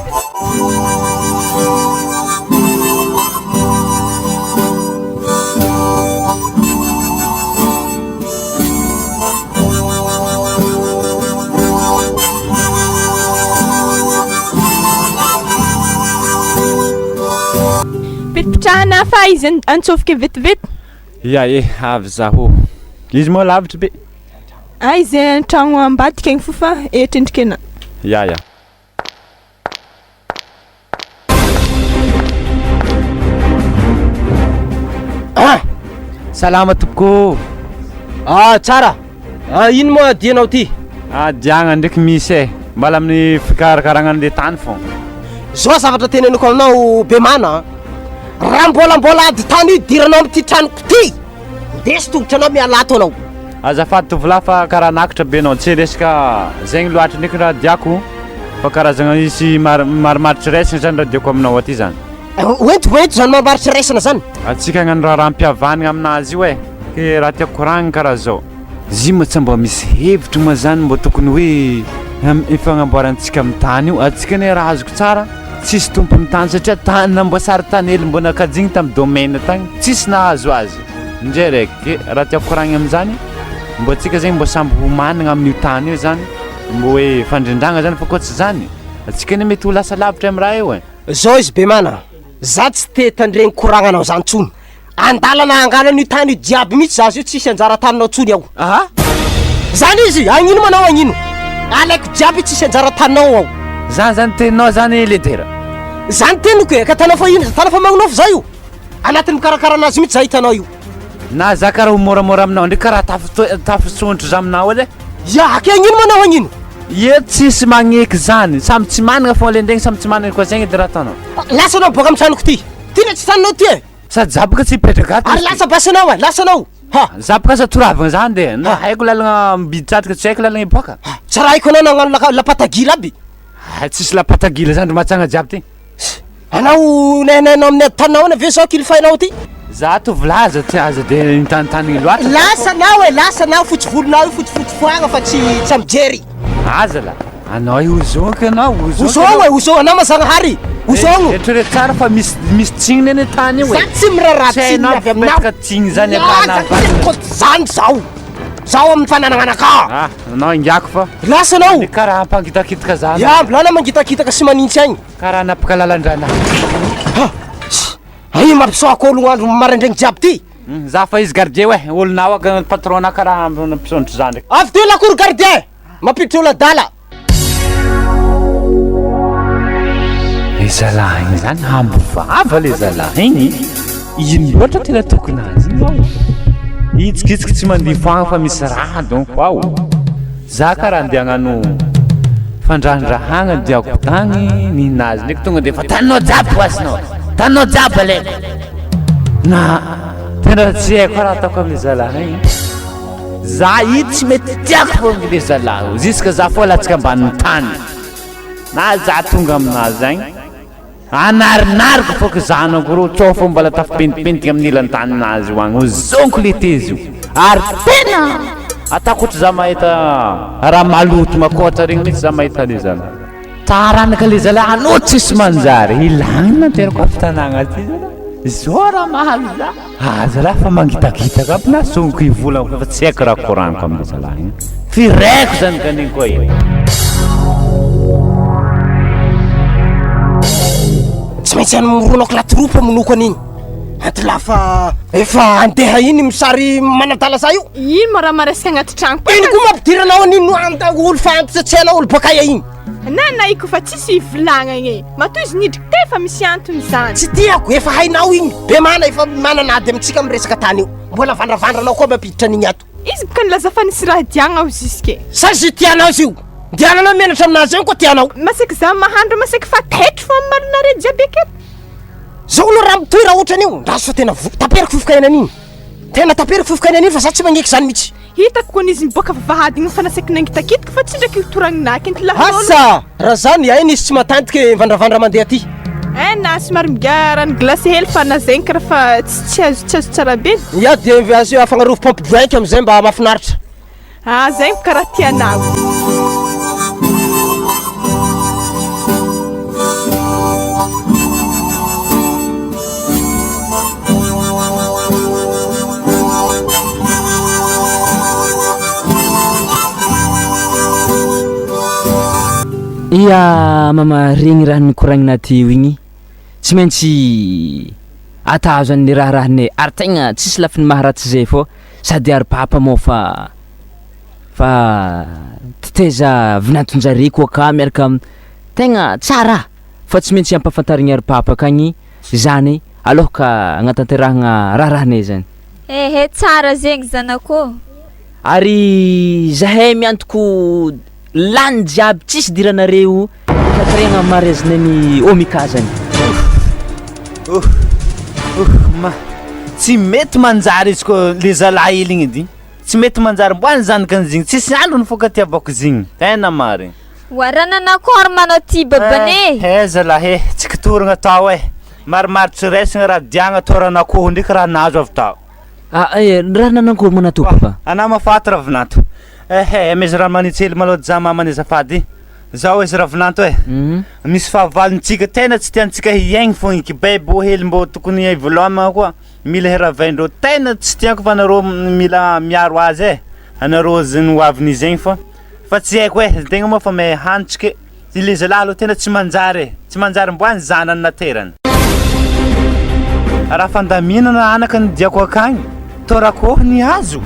Pitripitrahana fa izy antsofoka vetivety. Ia e, avy zaho. Izy moa lavitry be. Ah, izy an-tragno ambadika igny fo fa etrendrika ena. Ia ia. Ah! Salama tompoko. Ah, tsara. Ah, ino moa dianao ty? Ah, diagna ndraiky misy e. Mbala amin'ny fikarakaragna an'le tany fô. Zao zavatra teneniko aminao Bemana a. Raha mbola mbola ady tany io idiranao amin'ity tranoko ty, ndeso tongotra anao miala ato anao. Azafady tovolahy fa karaha nakatra be anao, tsy resaka zegny loatra ndraiky raha diako fa karazagna isy marimaritra iraisana zany raha diako aminao aty zany. Hoento hoento zany marimaritra iraisana zany. Antsika hagnano raharaham-pihavanagna aminazy io e, ke raha tiako koragnina karaha zao. Izy moa tsy mba misy hevitry moa zany mba tokony hoe ifagnamboarantsika amin'ny tany io, antsika anie raha azoko tsara tsisy tompon'ny tany satria tany namboasary tanely mbo nakajigny tamin'ny domaine tagny tsisy nahazo azy ndray raiky ke raha tiako koragny amin'izany mbo antsika zegny mbo samby homanagna amin'io tany io zany mbo hoe fandrindragna zany fa koa tsy zany antsika anie mety ho lasa lavitra amin'ny raha io e. Zao izy Bemana, za tsy te tandregny koragnanao zany tsony, Andalana hangalana io tany io jiaby mihitsy za zio tsisy anjara taninao tsony ao. Aha! Zany izy, agnino manao agnino? Alaiko jiaby tsisy anjara taninao ao. Zany zany teninao zany leader? Zany teniko e, ka tanao fa ino, tanao fa magnonofy za io. Anatin'ny mikarakara anazy mihitsy za hitanao io. Na za karaha ho moramora aminao ndray karaha tafito- tafisondro za aminao edy e. Ya, ke agnino manao agnino? Ie tsisy magneky zany, samy tsy managna fô le ndregny samy tsy managna koa zegny edy raha ataonao. Lasa anao boaka amy tranoko ty. Ty le tsy taninao ty e. Sady za boka tsy hipetraka ato Ary lasa basy anao e, lasa anao. Ha! Za boka asa toravagna za ndeha, na haiko lalagna miditsatrika tsy haiko lalagna hiboaka. Ha! Tsy raha haiko anao nagnano laka- lapatagila aby. Ah, tsisy lapatagila zany ry Mahatsanga jiaby ty. Anao nainainao amin'ny ady taninao ahoana ve zao kilifainao ty? Za tovolahy aza tsy aza de mitanitany loatra. Lasa anao e, lasa anao fotsy volonao io fotsifotsy foagna fa tsy tsy mijery. Aza la. Anao io ozoniko ianao, ozoniko. Ozogno e, ozogno anao ma Zagnahary. Ozogno. Eritrereto tsara fa misy misy tsininy anie tany io e. Za tsy miraharaha Tsy hainao tsininy avy aminao. mipetaka tsigny zany Ya, akana za tsy mikoty zany zaho. Zaho amin'ny fananagnanakà. Ah, anao ingiako fa. Lasa anao. Karaha hampangitakitaka za. Ya, mbilana mangitakitaka sy manintsy agny. Karaha hanapaka lalan-dranahy. Ha! Ay, mampisoa akôho lognandro maraindraigny jiaby ty. Za fa izy gardien oe, olonao aka patron nao karaha mpisondro za ndraiky. Avy teo lakory gardien! Mampiditra olo adala. Le zalahy igny zany hambo vava le zalahy igny, ino loatra tena tokony azy igny ao? Hitsikitsiky tsy mandihy foagna fa misy raha donc ao. Za karaha andeha hagnano fandrandrahagna diako tagny nihinazy ndraiky tonga de efa taninao jiaby poasinao, taninao jiaby alaiko. Na tena tsy haiko raha ataoko amle zalahy igny. Za io tsy mety tiako fô le zalahy io jusque za fô latsaka ambanin'ny tany na za tonga aminazy agny anarinariko fô ko zanako reo tsô fô mbola tafipentipentigny amin'ny ilan-taninazy io agny ozoniko le tezy io ary tena ataoko ohatry za mahita raha maloto makôtra regny mihitsy za mahita le zalahy Taranaka le zalahy anao tsisy manjary ilaina anteriko avy tanagna aty zalahy zao raha mahazo za ah zalahy fa mangitagitaka aby na soniko hivolagna fa tsy haiko raha koragniko amle zalahy igny firaiko zany kanigny koa e. Tsy maintsy amoronako la troupe hamonoako an'igny antilahy fa efa andeha iny misary manadala za io. Ino ma raha maresaka agnaty tragno? Ino koa mampidiranao an'iny anda olo fa antitra tsy hainao olo bakaia iny. Na na iko fa tsisy ivolagnagna e. Matoa izy nidriky te fa misy antony zany. Tsy tiako, efa hainao igny. Be mana efa manana ady amintsika amin'ny resaka tany io. Mbola vandravandranao koa mampiditra an'igny ato. Izy boka nilaza fa nisy raha diagna ao jusque. Sa ze tianao izy io? Ndiananao mianatra aminazy eo koa tianao. Masaky za mahandro masaky fa taitry fô amin'ny marinare jiaby aketo. Zao aloha raha mitohy raha ohatran'io, ndraso fa tena vo- taperiko vovoka aina an'igny. Tena taperiko vovoka aina an'igny fa za tsy magneky zany mihitsy. Hitako kony izy miboaka vavahady igny fa nasaiko nangitakitaka fa tsy ndraiky hotoragninaky inty lahaolo. Asa! Raha zany, aina izy tsy matantiky vandravandra mandeha aty. Eh na somary miga rano glace hely fa na zegny karaha fa tsy tsy azo tsy azo tsara be. Ya dia asio afagnarovy pompe drink amizay mba mahafinaritra. Ah zegny karaha tianao. Ia mama regny raha nikoragnina teo igny tsy maintsy atahazo an'le raharahanay ary tegna tsisy lafiny maharatsy zay fô sady ary papa moa fa fa titaiza vinanton-jare koa ka miaraka am- tegna tsara fa tsy maintsy ampahafantarigny ary papa akagny zany aloha agnatanterahagna raharahanay zany. Ehe tsara zegny zanako ô. Ary zahay miantoko lany jiaby tsisy idiranareo karakaraigna mariazinay ny Omika zany. Ouh ouh ma tsy mety manjary izy koa le zalahy hely igny edy tsy mety manjary mbo any zanakany zigny tsisy andro nifankatiavako zigny tena marigny. Oharanana akory manao ty babane e. Eh zalahy e, tsy kitoragna tao e, maromaro tsy raisina raha diagna toran'akoho ndraiky raha nahazo avy tao. Ah eh, raha nanankory moa natao papa? Anah mahafaty ravinanto. Eh eh, amaiza rano manitsy hely malôha za mamany azafady. Zao izy ravinanto e, misy fahavalontsika tena tsy tiantsika hiaigny fogna eky, baibo hely mbô tokony hivolômagna koa mila hiravaindreo, tena tsy tiako fa anareo mila miaro azy e, anareo zegny ho avin'izy zegny fa. Fa tsy haiko eh, tegna moa fa mahay hantsika e, le zalahy aloha tena tsy manjary e, tsy manjary mboany zanany naterany. Raha fandaminana anaka ny diako akagny, torako oh ny hazo,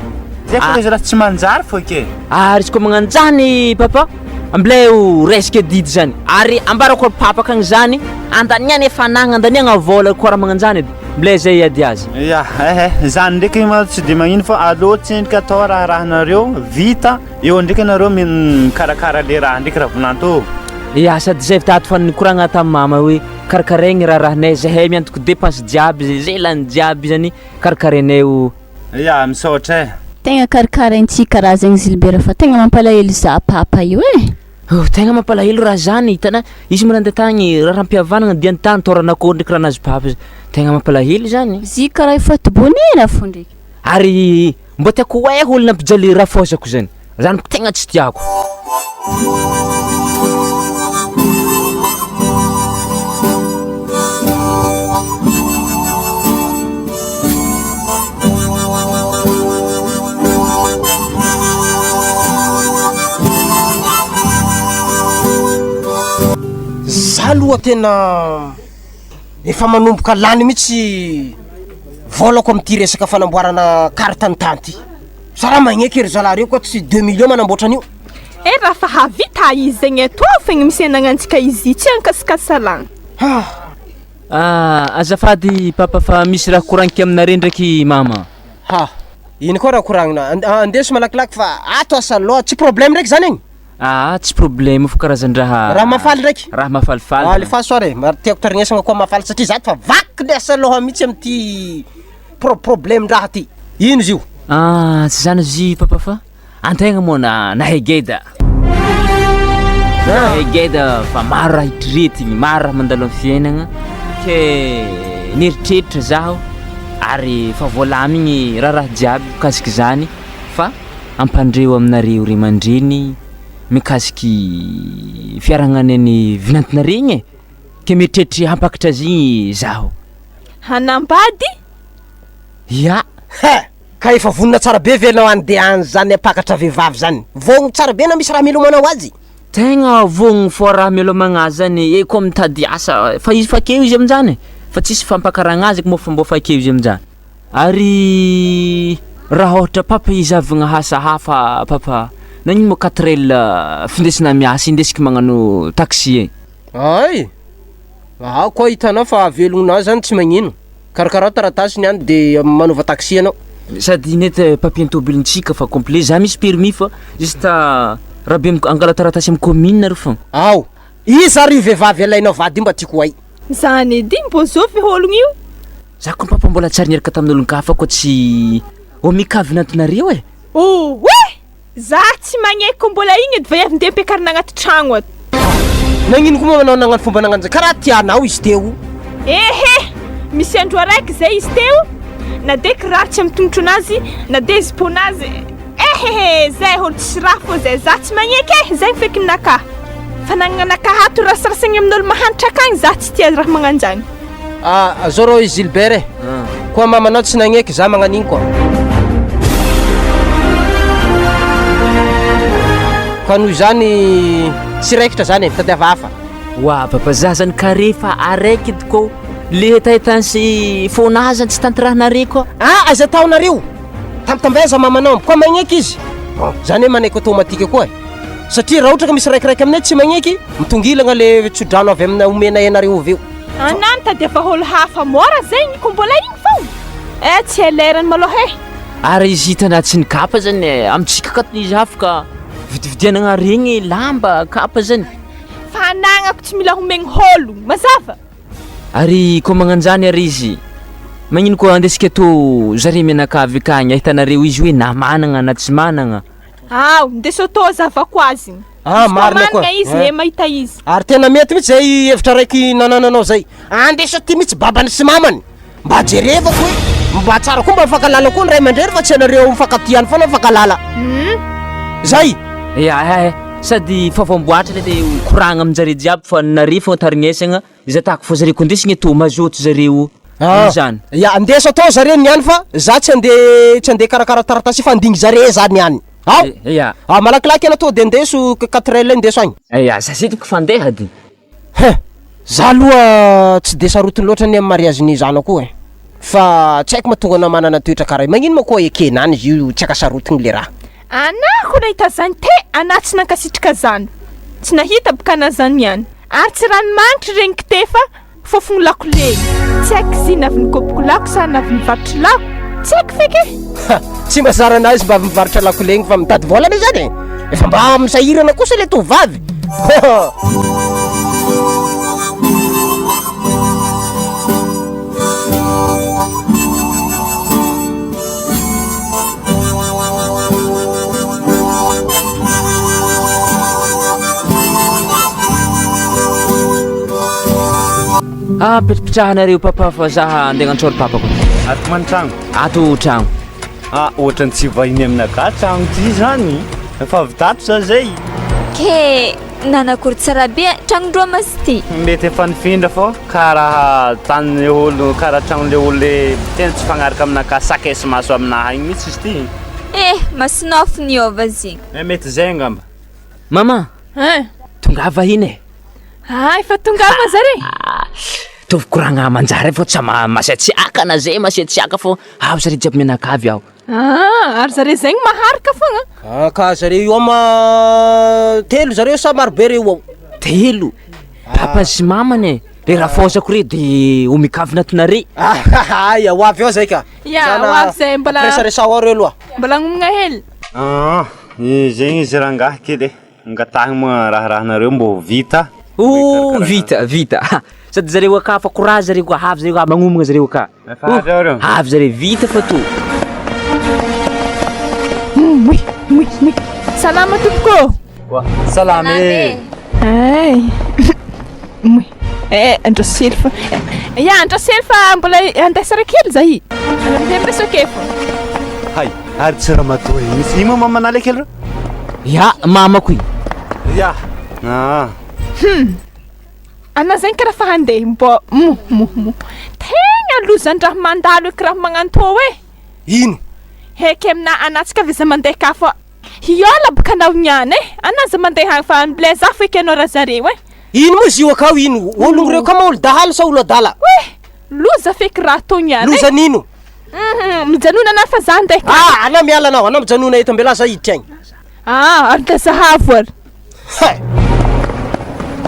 zay koa le zalahy tsy manjary fô ke. Ary izy koa magnano zany papa, ambilay ho resaka didy zany, ary ambarako amy papa akagny zany, andaniagna e fanagna, andaniagna vôla koa raha magnano zany edy, mbilay zay hiady azy. Ya, eh eh, zany ndraiky ma tsy de magnino fa aleo tsendriky atao raharahanareo vita. Eo ndreky anareo mikarakara le raha ndreky ravinanto ô. Ya sady zay avy tato fa nikoragna tamin'i mama hoe karakaraigny raharahanay zahay miantoko dépense jiaby zay lany jiaby zany karakarainay o. Ya misaotra eh. Tegna karakaraintsika raha zegny Gilbert fa tegna mampalahelo za papa io eh. Oh, tegna mampalahelo raha zany hitana izy mbola nandeha tagny raharaham-pihavanagna dia nitany tôran'akôho ndraiky raha nahazo papa izy tegna mampalahelo zany. Izy karaha efa tobonera fô ndraiky. Ary Mba tiako ho hay olo nampijaly rafozako zany, zany tegna tsy tiako. Za aloha tena efa manomboka lany mihitsy. Vôlako amin'ity resaka fanamboarana carte ny tany ty. Za raha magneky ry zalahy reo koa tsy deux millions manamboatra an'io. Eh raha fa havita izy zegny etoa fogna misy anagnantsika izy tsy ankasikasalagna. Ah, azafady papa fa misy raha koragniko aminareo ndraiky mama. Ha, ino koa raha koragnina? Andeso malakilaky fa ato asa loha, tsy problème ndraiky zany igny? Aa tsy problème fa karazan-draha. Raha mahafaly ndraiky? Raha mahafalifaly. Alefaso ary e, mba tiako tarignesagna koa mahafaly satria za fa vaky ny asa loha mihitsy amin'ity pro- problème-ndraha ty. Ino izy io? Ah, tsy zany izy papa fa antegna moa na nahay geda. Nahay geda fa maro raha eritreretigny, maro raha mandalo amin'ny fiaignana ke nieritreritra zaho ary efa voalamigny raharaha jiaby mikasiky zany fa Ampandreo aminareo ray aman-dreny mikasiky fiaragnana ny vinantonareo igny e, ke mieritreritra hampakatra azy igny zaho. Hanambady? Ya! He! Ka efa vonona tsara be ve enao handeha any zany hampakatra vehivavy zany? Vogno tsara be na misy raha milomanao azy? Tegna vogno fô raha milomagna azy zany e, koa mitady asa fa izy fa akeo izy aminjany e, fa tsisy fampakaragna azy moa fa mbô fa akeo izy aminjany. Ary raha ôhatra papa izahavagna asa hafa papa, nagnino moa quatre L findesina miasa indesiko magnano taxi e? Ay! Ao koa hitanao fa havelognonao zany tsy magnino, karakarao taratasy ny any de manaova taxi anao. Sady net papier-n'ny tôbilintsika fa complet, za misy permis fa juste raha be angala taratasy amin'ny commune ary fô. Ao! Iza ary io vehivavy alainao vady io mba tiako ho hay? Zany edy mbô zovy ologno io? Za ko papa mbola tsary niaraka tamin'olon-kafa ko tsy omika vinantonareo e! Oay! Za tsy magneky ko mbola igny edy vaiavy ndeha ampiakarina agnaty tragno ato. Nagnino koa moa anao nagnano fomba nagnano zay karaha tianao izy teo. Ehe! Misy andro araiky zay izy teo na de kiraro tsy amy tongotronazy na de ziponazy Ehehe zay olo tsisy raha fô zay za tsy magneky e zay ny fekinakahy fanagnanakahy ato rasirasegny amin'olo mahantra akagny za tsy tia raha magnanjany. Ah zao rô i Gilbert e, koa mamanao tsy nagneky za magnan'igny koa. Ka noho izany tsy raikitra zany e, mitadiava hafa. Oa papa za zany ka refa araiky edy kô le hetahetany sy fônahy zany tsy tanterahinareo koa. Ah aiza ataonareo? Tambitambeza mamanao koa magneky izy. Bon, zany hoe manaiky automatique koa e. Satria raha ohatra ka misy raikiraiky aminay tsy magneky, mitongilagna le tsodrano avy amina omenay anareo avy eo. Anah mitadiava olo hafa mora zegny ko mbola igny fogna. Eh tsy elerany malôha e. Ary izy hitanà tsy ny kapa zany e, amintsika akato izy afaka vidividianagna regny lamba, kapa zany. Fa anagnako tsy mila homegny ôlo, mazava? Ary koa magnanjany ary izy, magnino koa andesika tô zare mianakavy akagny ahitanareo izy hoe na managna na tsy managna. Ao, ndeso tô hazavako azy. Ah, Izy koa marina koa. managna izy, Eh. le mahita izy. Ary tena mety mihitsy zay hevitra raiky nanananao zay. Andeso aty mihitsy babany sy mamany. Mba jerevako hoe mba tsara koa mba mifankalala koa ny ray aman-dreny fa tsy ianareo mifankatia ihany foana mifankalala. Zay. Ya eh, sady fa voamboatra le de koragna aminjare jiaby fa nare fô tarignesagna, iza tahaka fô zare ko ndesigny tô mazoto zareo Ah. amizany. Ya andeso atao zare niany fa za tsy andeha tsy andeha hikarakara taratasy fa andigny zare za niany. Ao. Ya. Ah malakilaky anao to de andeso 4L indeso agny. Ya, za zay toko fandeha edy. Hein! Za aloha tsy de sarotiny loatra anie amin'ny mariazin'ny zanako io e! Fa tsy haiko mahatonga anao manana toetra karaha io, magnino moa koa ekena any izy io tsy akasarotiny le raha. Anah ko nahita zany te anah tsy nankasitraka zany, tsy nahita boka anah zany ihany, ary tsy ranomanitry regny kte fa fofogny lakole, tsy haiko izy iny avy nikopoko lako sa navy nivarotry lako, tsy haiko feky e! Ha! Tsy mba zara anah izy mba avy mivarotra lakole igny fa mitady vôla anie zany e! Efa mba misahirana kosa le tovovavy. Ah, petrapetrahanareo papa fa za andeha hagnantsôro papako. Ato man-tragno. Ato tragno. Ah, ohatran'ny tsy vahiny aminakahy tragno ty zany. Efa avy tato za zay. Ke nanakory tsara be tragnondreo masy ty. Mety efa nifindra fô karaha tanin'le olo karaha tragnon'le olo le tena tsy fagnaraka aminakahy sakay sy maso aminahy igny mihitsy izy ty. Eh, masonofy niova zegny. Eh, mety zay angamba. Maman, Hein? tongava iny e. Ah, efa tongava zare. Mitovy koragna manjary fô tsa masiatsiaka na zay masiatsiaka fô ao zare jiaby mianakavy ao. Ah, ary zare zegny maharaka fogna? Ah, ka zare io ama telo zareo sa marobe reo ao? Telo, papa sy mamany e, le rafôzako re de omikavy natonare. Aia, ho avy ao zay ka. Ya, ho avy zay mbola. Resaresaho ao reo aloha. Mbola agnomagna hely. Ah, zegny izy rangahy kely e. Angatahigny moa raharahanareo mbô ho vita. Oh, vita, vita. Sady zareo aka fa courage zareo ka, avy zareo ka, magnomagna zareo ka. Efa avy ao reo. Avy zareo, vita fa to. Moi, moi, moi. Salama tompoko. Salama e. Ay. Moi. Eh, andraso hely fa. Ya, andraso hely fa mbola andeha sara kely zahy. Andeha miresaka eo fô. Hay, ary tsy ramatoa io mihitsy. Ino moa mamanà le kely reo? Ya, mamako io. Ya. Ah. Hum. Anà zegny karaha fa handeha mbô mo mo mo. Tegna lozan-draha mandalo eky raha magnantô e. Ino? Heky aminà anà tsy ka avy aza mandeha ka fô hiôla bôka anao niany e. Anà aza mandeha agny fa mblè za fo eky anao raha zareo e. Ino moa izy io akao ino? Ologno reo ka ma olo dahalo sa olo adala? Oe! Loza feky raha tô niany e. Loza nino? Hum, mijanona anà fa za andeha ka. Ah, anà miala anao, anà mijanona eto ambelà za hiditra agny. Ah, ary da zahavo ary. Hay!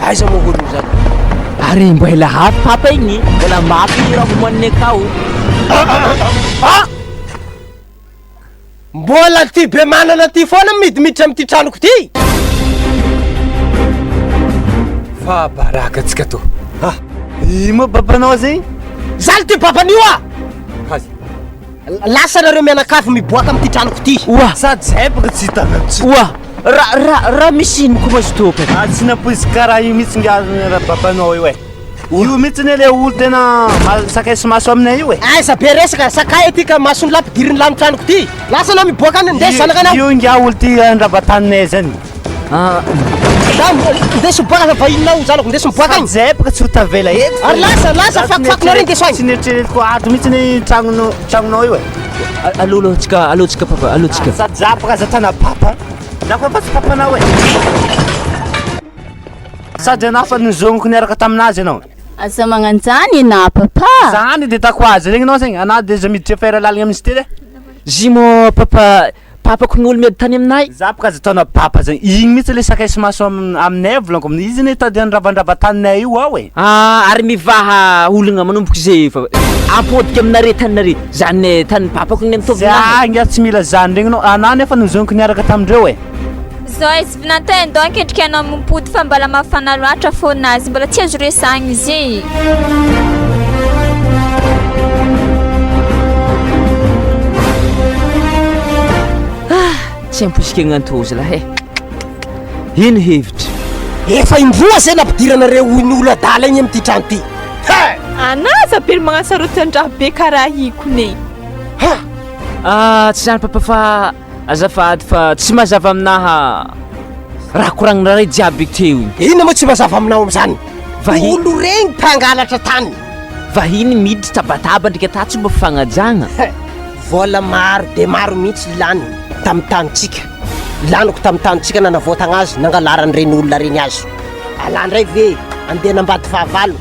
Aiza moa ologno zany? Ary mbola avy papa igny, mbola mafy raha homaniny akao. Ah! Mbola ty be manana ty foana midimiditra amin'ity tranoko ty. Fa baraka antsika to. Ah, ino moa babanao zegny? Zany ty baban'io ah! Hay. Lasa nareo mianakavy miboaka amin'ity tranoko ty. Oa! Sady zay baka tsy hitanao tsy. Oa! Ra ra raha misy ino koa mazotoa papa? Ah, tsy nampoiziko karaha io mihitsy nga raha babanao io e. Io mihitsy anie le olo tena sakay sy maso aminay io e. Aiza be resaka, sakay aty ka mason'ny lahy ampidirin'ny lahy amin'ny tranoko ty. Lasa anao miboaka any, ndeso zanakanao. Io nga olo ty andrava-taninay zany. Ah. Ndeso miboaka fa vahininao zanako, ndeso miboaka agny. Zay baka tsy ho tavela eto. Ary lasa, lasa, fakifakinareo ndeso agny. Tsy nieritreretiko ato mihitsy ny tragnonao, tragnonao io e. Allo aloha tsika, allo tsika papa, allo tsika. Sady za baka aza tana papa. Za koa fa tsy papanao e. Sady anah fa nozoniko niaraka taminazy ianao. Aza magnanjany enah papa. Zany de tako azy regny anao zegny, anah de aza miditra affaire laligny amin'izy ty e. Zy moa papa, papako ny olo miady tany aminay. Za boka aza ataonao papa zegny, igny mihitsy le sakay sy maso aminay volaniko aminao, izy anie tady handravandrava taninay io ao e. Ah ary mivaha olagna manomboka izay efa ampodiko aminare taninare, zany tany papako igny mitovy aminahy. Za ngiahy tsy mila zany regny anao, anah nefa nozoniko niaraka tamindreo e. Zao izy vinanto e, ndao ankendriky anao mimpody fa mbola mafana loatra fônazy, mbola tsy azo resahigna izy e. Ah, tsy ampoiziko agnantozy lahy e. Ino hevitra? Efa indroa zay nampidiranareo iny olo adala igny amin'ity trano ty. He! Anà aza be magnasarotan-draha be karaha io kone. Ha! Ah, tsy zany papa fa Azafady fa tsy mazava aminaha raha koragnina ray jiaby teo igny. Inona moa tsy mazava aminao amin'izany? Vahiny. Olo regny mpangalatra tany. Vahiny miditra tabataba ndrika ta tsy mba fagnajagna. He, vola maro de maro mihitsy lany tamin'ny tanintsika. Laniko tamin'ny tanintsika nanavoatagna azy, nangalaran'ireny olona regny azy. Alà ndray ve andeha nambady fahavalo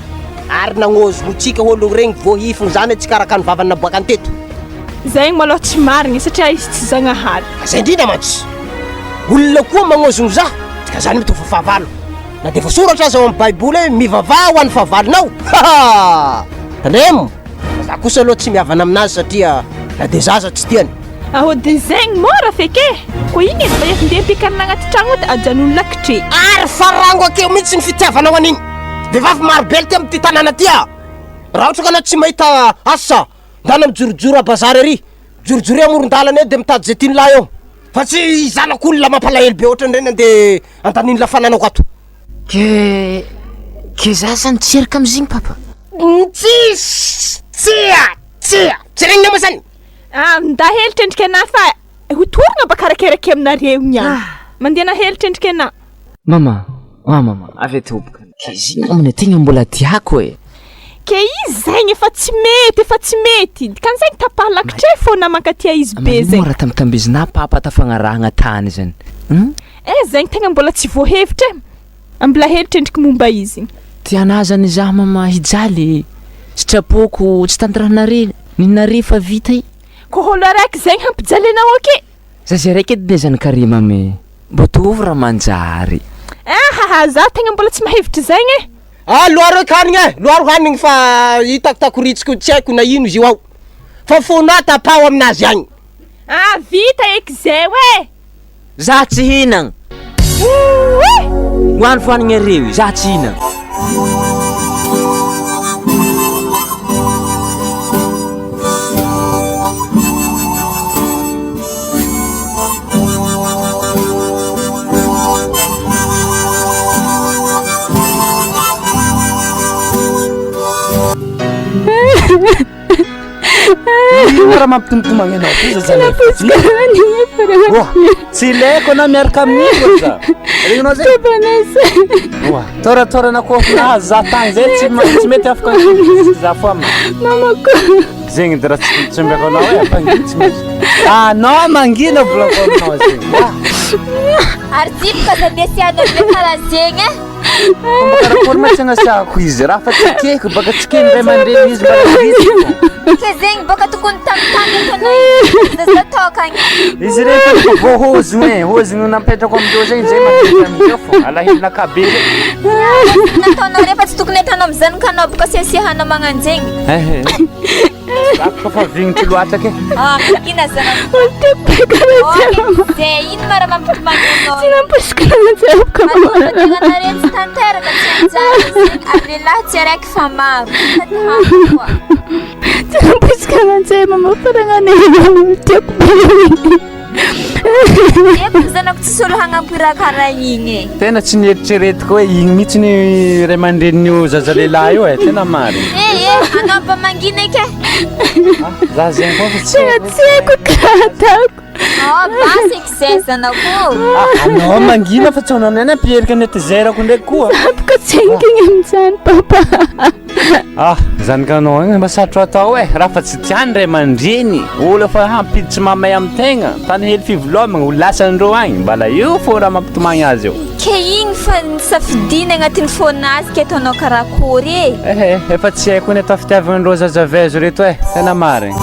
ary nagnôzogno-tsika olo regny voahifigny zany tsy karaka ny vavany naboakany teto. Zegny malôha tsy marigny satria izy tsy Zagnahary. Zay indrindra mantsy. Olona koa magnozogno za, ka zany mitovy fahavalo. Na dia voasoratra aza ao amin'ny baiboly hoe mivavaha ho an'ny fahavalonao. Haha! Tandremo! Fa za kosa aloha tsy mihavana aminazy satria na dia za aza tsy tiany. Aho de zegny mora feky e! Koa igny edy mba efa ndeha ampiakarina agnaty tragno ao de ajanony lakitry. Ary farango akeo mihitsy ny fitiavanao an'igny. Vehivavy maro be aty amin'ity tanàna ty ah! Raha ohatra ka anao tsy mahita asa, Ndana mijorojoro a bazary ary, mijorojoro eo amoron-dalana eo de mitady zay tiany lahy eo, fa tsy zanak'olona mampalahelo be ohatran'ireny andeha andaniny la fananako ato. Ke ke za zany tsy hiaraka amizigny papa? Tsis! Tsia! Tsia! Tsy regninao moa zany? Ah, nda hely trendrika anah fa ho torogna baka arakaraka aminareo niany. Mandeha na hely trendrika anah. Mama, ah mama, avy ato boka. Ke zigny aminy tegna mbola tiako e. Ke izy zegny efa tsy mety, efa tsy mety. Dikan'izegny tapaha lakitray fô na mankatia izy be zegny. Mora tambitambizinà papa tafagnarahagna tany zany. Hum? Eh zegny tegna mbola tsy voahevitra e. Mbola hely trendriky momba izy. Tianà zany zah mama hijaly e! Sitrapoko tsy tanterahinare ny nare fa vita e! Ko olo araiky zegny hampijaly anao ake! Za zay raiky edy ne zany kary mama e! Mbô tovy raha manjary. Ahaha za tegna mbola tsy mahevitry zegny e! Ah loaro eky hanigny e! Loaro hanigny fa itakotakoritsiko tsy haiko na ino izy io ao! Fa fonà tapaho aminazy agny! Ah vita eky zay oe! Za tsy hihinagna. Ouii! Hoano foanignareo io, za tsy hihinagna. Ino raha mampitomtomagny anao ty zaza Oa, tsy ilaiko anao miaraka amin'io za. Regninao zay? Oa, toratorana kôfinazy za tagny zay tsy tsy mety afaka za fo ama. Mamako. Zegny edy raha tsy tsy omeko anao e, ampangino tsy misy. Anao mangina volako aminao zegny. Oa. Ary tsipika aza nesianao be karaha zegny e. Fomba karakory ma tsy agnasiahako izy raha fa tsy akeko baka tsy keny ray aman-dreny izy mba vitsy fô. Ke zegny bôka tokony tambitamby ataonao izy zaza tôkagna. Izy regny fa efa voahozogno e, hozogno napetrako amindreo zegny zay mampiditra amindreo fô, alahelonakahy be zay. Hozogno nataonao regny fa tsy tokony ataonao amy zanakanao bôka sesihanao magnanjegny. Ehe. Za koa fa vignitry loatra ke. Ah, ina zanako. Oh, zay ino ma raha mampitomany anao? Tsy nampoiziko nanjavoko mama. Anareo tsy tanteraka tsy anjara zegny ary lehilahy tsy araiky fa maro. Sady hafa koa. Tsy nampoiziko nanjay mama fa nagnano tiako be. Eko ny zanako tsisy olo hagnampy raha karaha igny e. Tena tsy nieritreretiko hoe igny mihitsy ny ray aman-drenin'io zaza lehilahy io e, tena marina. Eh eh, anao mba mangina eky e. Za zegny koa fa tsy Tena tsy haiko karaha ataoko. Oh, basy eky zay zanako. Anao mangina fa tsy anao neny ampierika ny atezerako ndraiky koa. Sampiko tsy haingana amin'izany papa. Ah, zanakanao agny mba sarotro atao e, raha fa tsy tiany ray aman-dreny, olo efa hampiditry mamay amin'ny tegna, tany hely fivolomagna, ho lasandreo agny, mbala io fô raha mampitomagny azy io. Ke igny fa nisafidiana agnatin'ny fônazy ke ataonao karakory e. Ehe, efa tsy haiko ny atao fitiavan'ireo zaza vezo reto e, tena marigny.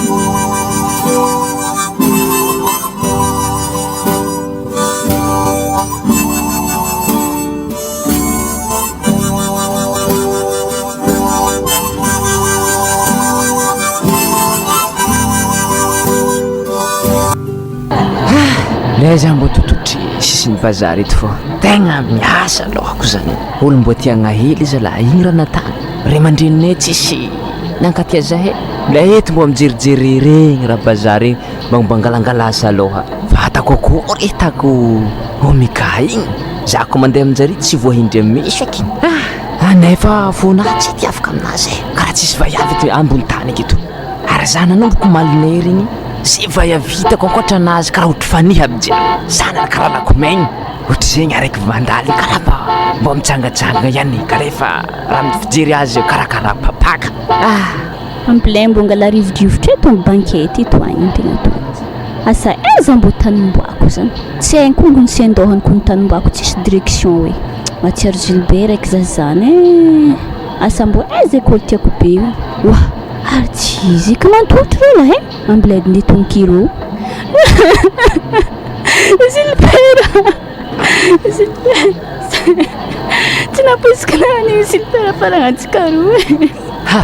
Lay za mbô tototry sisin'ny bazary eto fô tegna miasa lohako zany. Olo mbô tia agnahely zalahy igny raha natany. Ray aman-dreninay tsisy nankatia zahay. Lay eto mbô mijerijery regny raha bazary regny mba mba angalangalasa alôha. Fa ataoko akory e tako omega igny. Za ko mandeha aminjare tsy voahindry meso eky. Ah nefa fona tsy tiaviko aminazy e. Karaha tsisy vaiavy eto ambony tany aketo. Ary za nanomboko malinera igny, ze vaiavy hitako ankoatra anazy karaha ohatry fanihy aby jiaby. Zanany karaha lakomaigny, ohatry zegny araiky mandalo igny karaha mba mba mijangajanga ihany kanefa raha ny fijery azy karakaraha mpapaka. Ah! Ambilay mbô angala rivodrivotra eto amy banquette eto agny tegna tô. Asa aiza mbô tany omboako zany? Tsy hainy koa ny sendohany koa ny tany ombako tsisy direction hoe. Mahatsiaro Gilbert eky za zany eh. Asa mbô aiza école tiako be io. Oa! Ary tsy izy eky mantotro reo lahy eh. Ambilay ny tononkira io. Gilbert Gilbert Tsy nampoiziko nagnan'io Gilbert fa nagnantsika roa eh. Ha!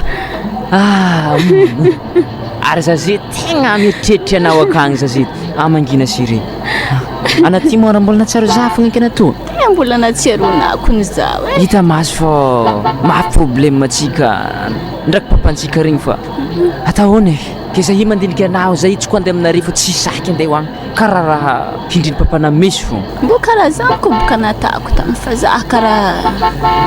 Ah! Ary za ze tegna mieritreritra anao akagny za ze ah mangina chérie. Ana ty moa raha mbola nahatsiaro za fogna eky anatoa. Tegna mbola nahatsiaronà kony zaho e. Hita maso fa mafy problème antsika ndraiky papantsika regny fa atao ahoana e? Ke za mandinika anao za tsy ko andeha aminareo fa tsy saky andeha ho agny karaha raha hindrin'ny papanà meso fô. Mbô karaha zany koa boka natako tany fa za karaha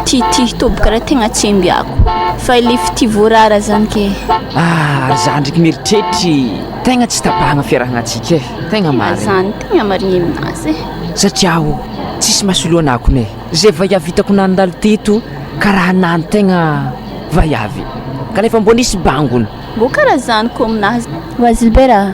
tiatia tô boka raha tegna tsy ambiako fa le fitia voarara zany ke. Ah ary za ndraiky mieritreritry tegna tsy tapahagna fiarahagnantsika e, tegna marigny. Zany tegna marigny aminazy e. Satria aho tsisy mahasolo anah kony e, zay vaiavy hitako nandalo teto karaha anah tegna vaiavy kanefa mbô nisy bangony. Mbô karaha zany koa aminazy. Wa Gilbert a!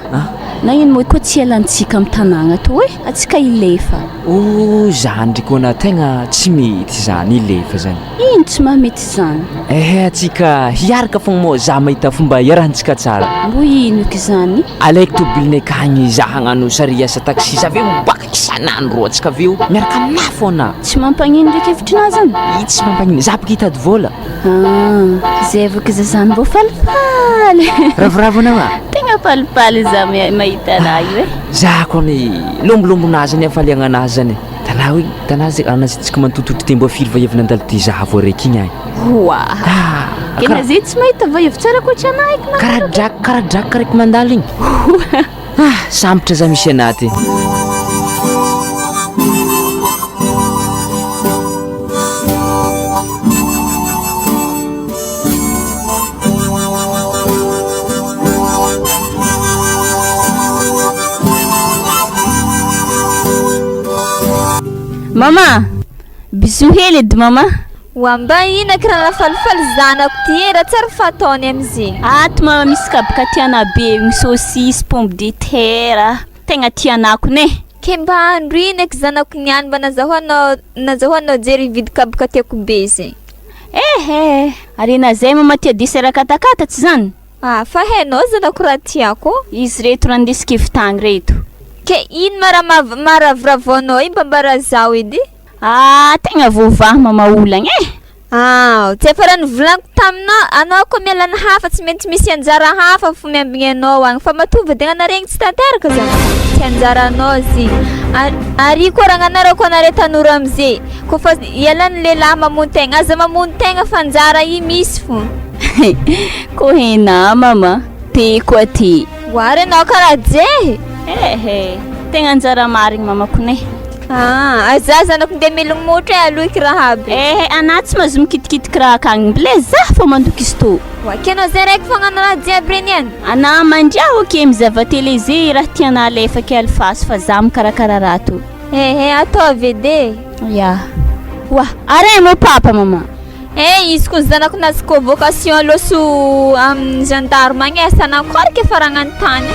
Nagnino moa koa tsy ialantsika am tanàgna tô e? Atsika hilefa. Oh zandry koa na tegna tsy mety zany hilefa zany. Ino tsy mahamety zany? Ehe atsika hiaraka fogna moa za mahita fomba hiarahantsika tsara. Mbo ino eky zany? Alaiko tobilinay akagny za hagnano sary hiasa taxi za aveo mibaka isan'andro atsika aveo miaraka aminah fogna. Tsy mampagnino ndraiky hevitrinah zany? I tsy mampagnino, za boka hitady vôla. Ah, zay avao k'za zany mbô falifaly. Ravoravo anao ah? Tegna falifaly za mahita raha io eh. Za koa ny lombolombonazy zany hafaliagna anazy zany. Tanà hoe tanà zay anazy tsika mantototry ty mbô firy vaiavy nandalo ty za vao raiky igny agny. Oa. Kena zay tsy mahita vaiavy tsara ankoatra anah eky na. Karaha draka karaha draka raiky mandalo igny. Ah, sambatra za misy anah ty. Mama! Bisous hely edy mama! Wa mba ina ki raha nafalifaly zanako ty e, raha tsary fataony amizegny. Ato mama misy kabaka tiana be igny saucisse, pomme de terre, tegna tiana kone. Ke mba andro ina ki zanako niany mba nazahoanao nazahoanao jery hividy kabaka tiako be zegny. Ehe! Arena zay mama tia dessert katakata tsy zany? Ah fa hainao zanako raha tiako. Izy reto raha nindesiko avy tagny reto. Ke ino ma raha mav- maharavoravo anao io mba ambara zaho edy? Ah tegna voavaha mama olagna eh! Ah, tsy efa raha novolaniko taminao, anao koa miala ny hafa tsy maintsy misy anjara hafa fo miambigny anao agny fa matoa vadiagna regny tsy tanteraka zany tsy anjaranao zegny. Ary ary koa raha agnanarako anare tanora amizay, kôfa ialan'ny lehilahy mamono tegna, aza mamono tegna fa anjara i misy fô. Ko hena mama, te koa te. Oary anao karaha jehy. Ehe, tegna anjara marigny mama kone. Ah, za zanako ndeha melogno motro e aloky raha aby. Ehe, anah tsy mahazo mikitikitiky raha akagny mble zah fô mandoky izy tô. Oa, ke anao zay raiky fô hagnano raha jiaby regny any. Anah mandià ok mizava télé ze raha tianah alefa ke alefaso fa zah mikarakara raha tô. Ehe, ataovy edy e. Ya. Oa, are mo papa mama. Eh, izy koa zanako nahazo convocation loso amin'ny gendarme agny asa nankory ke faragnany tany.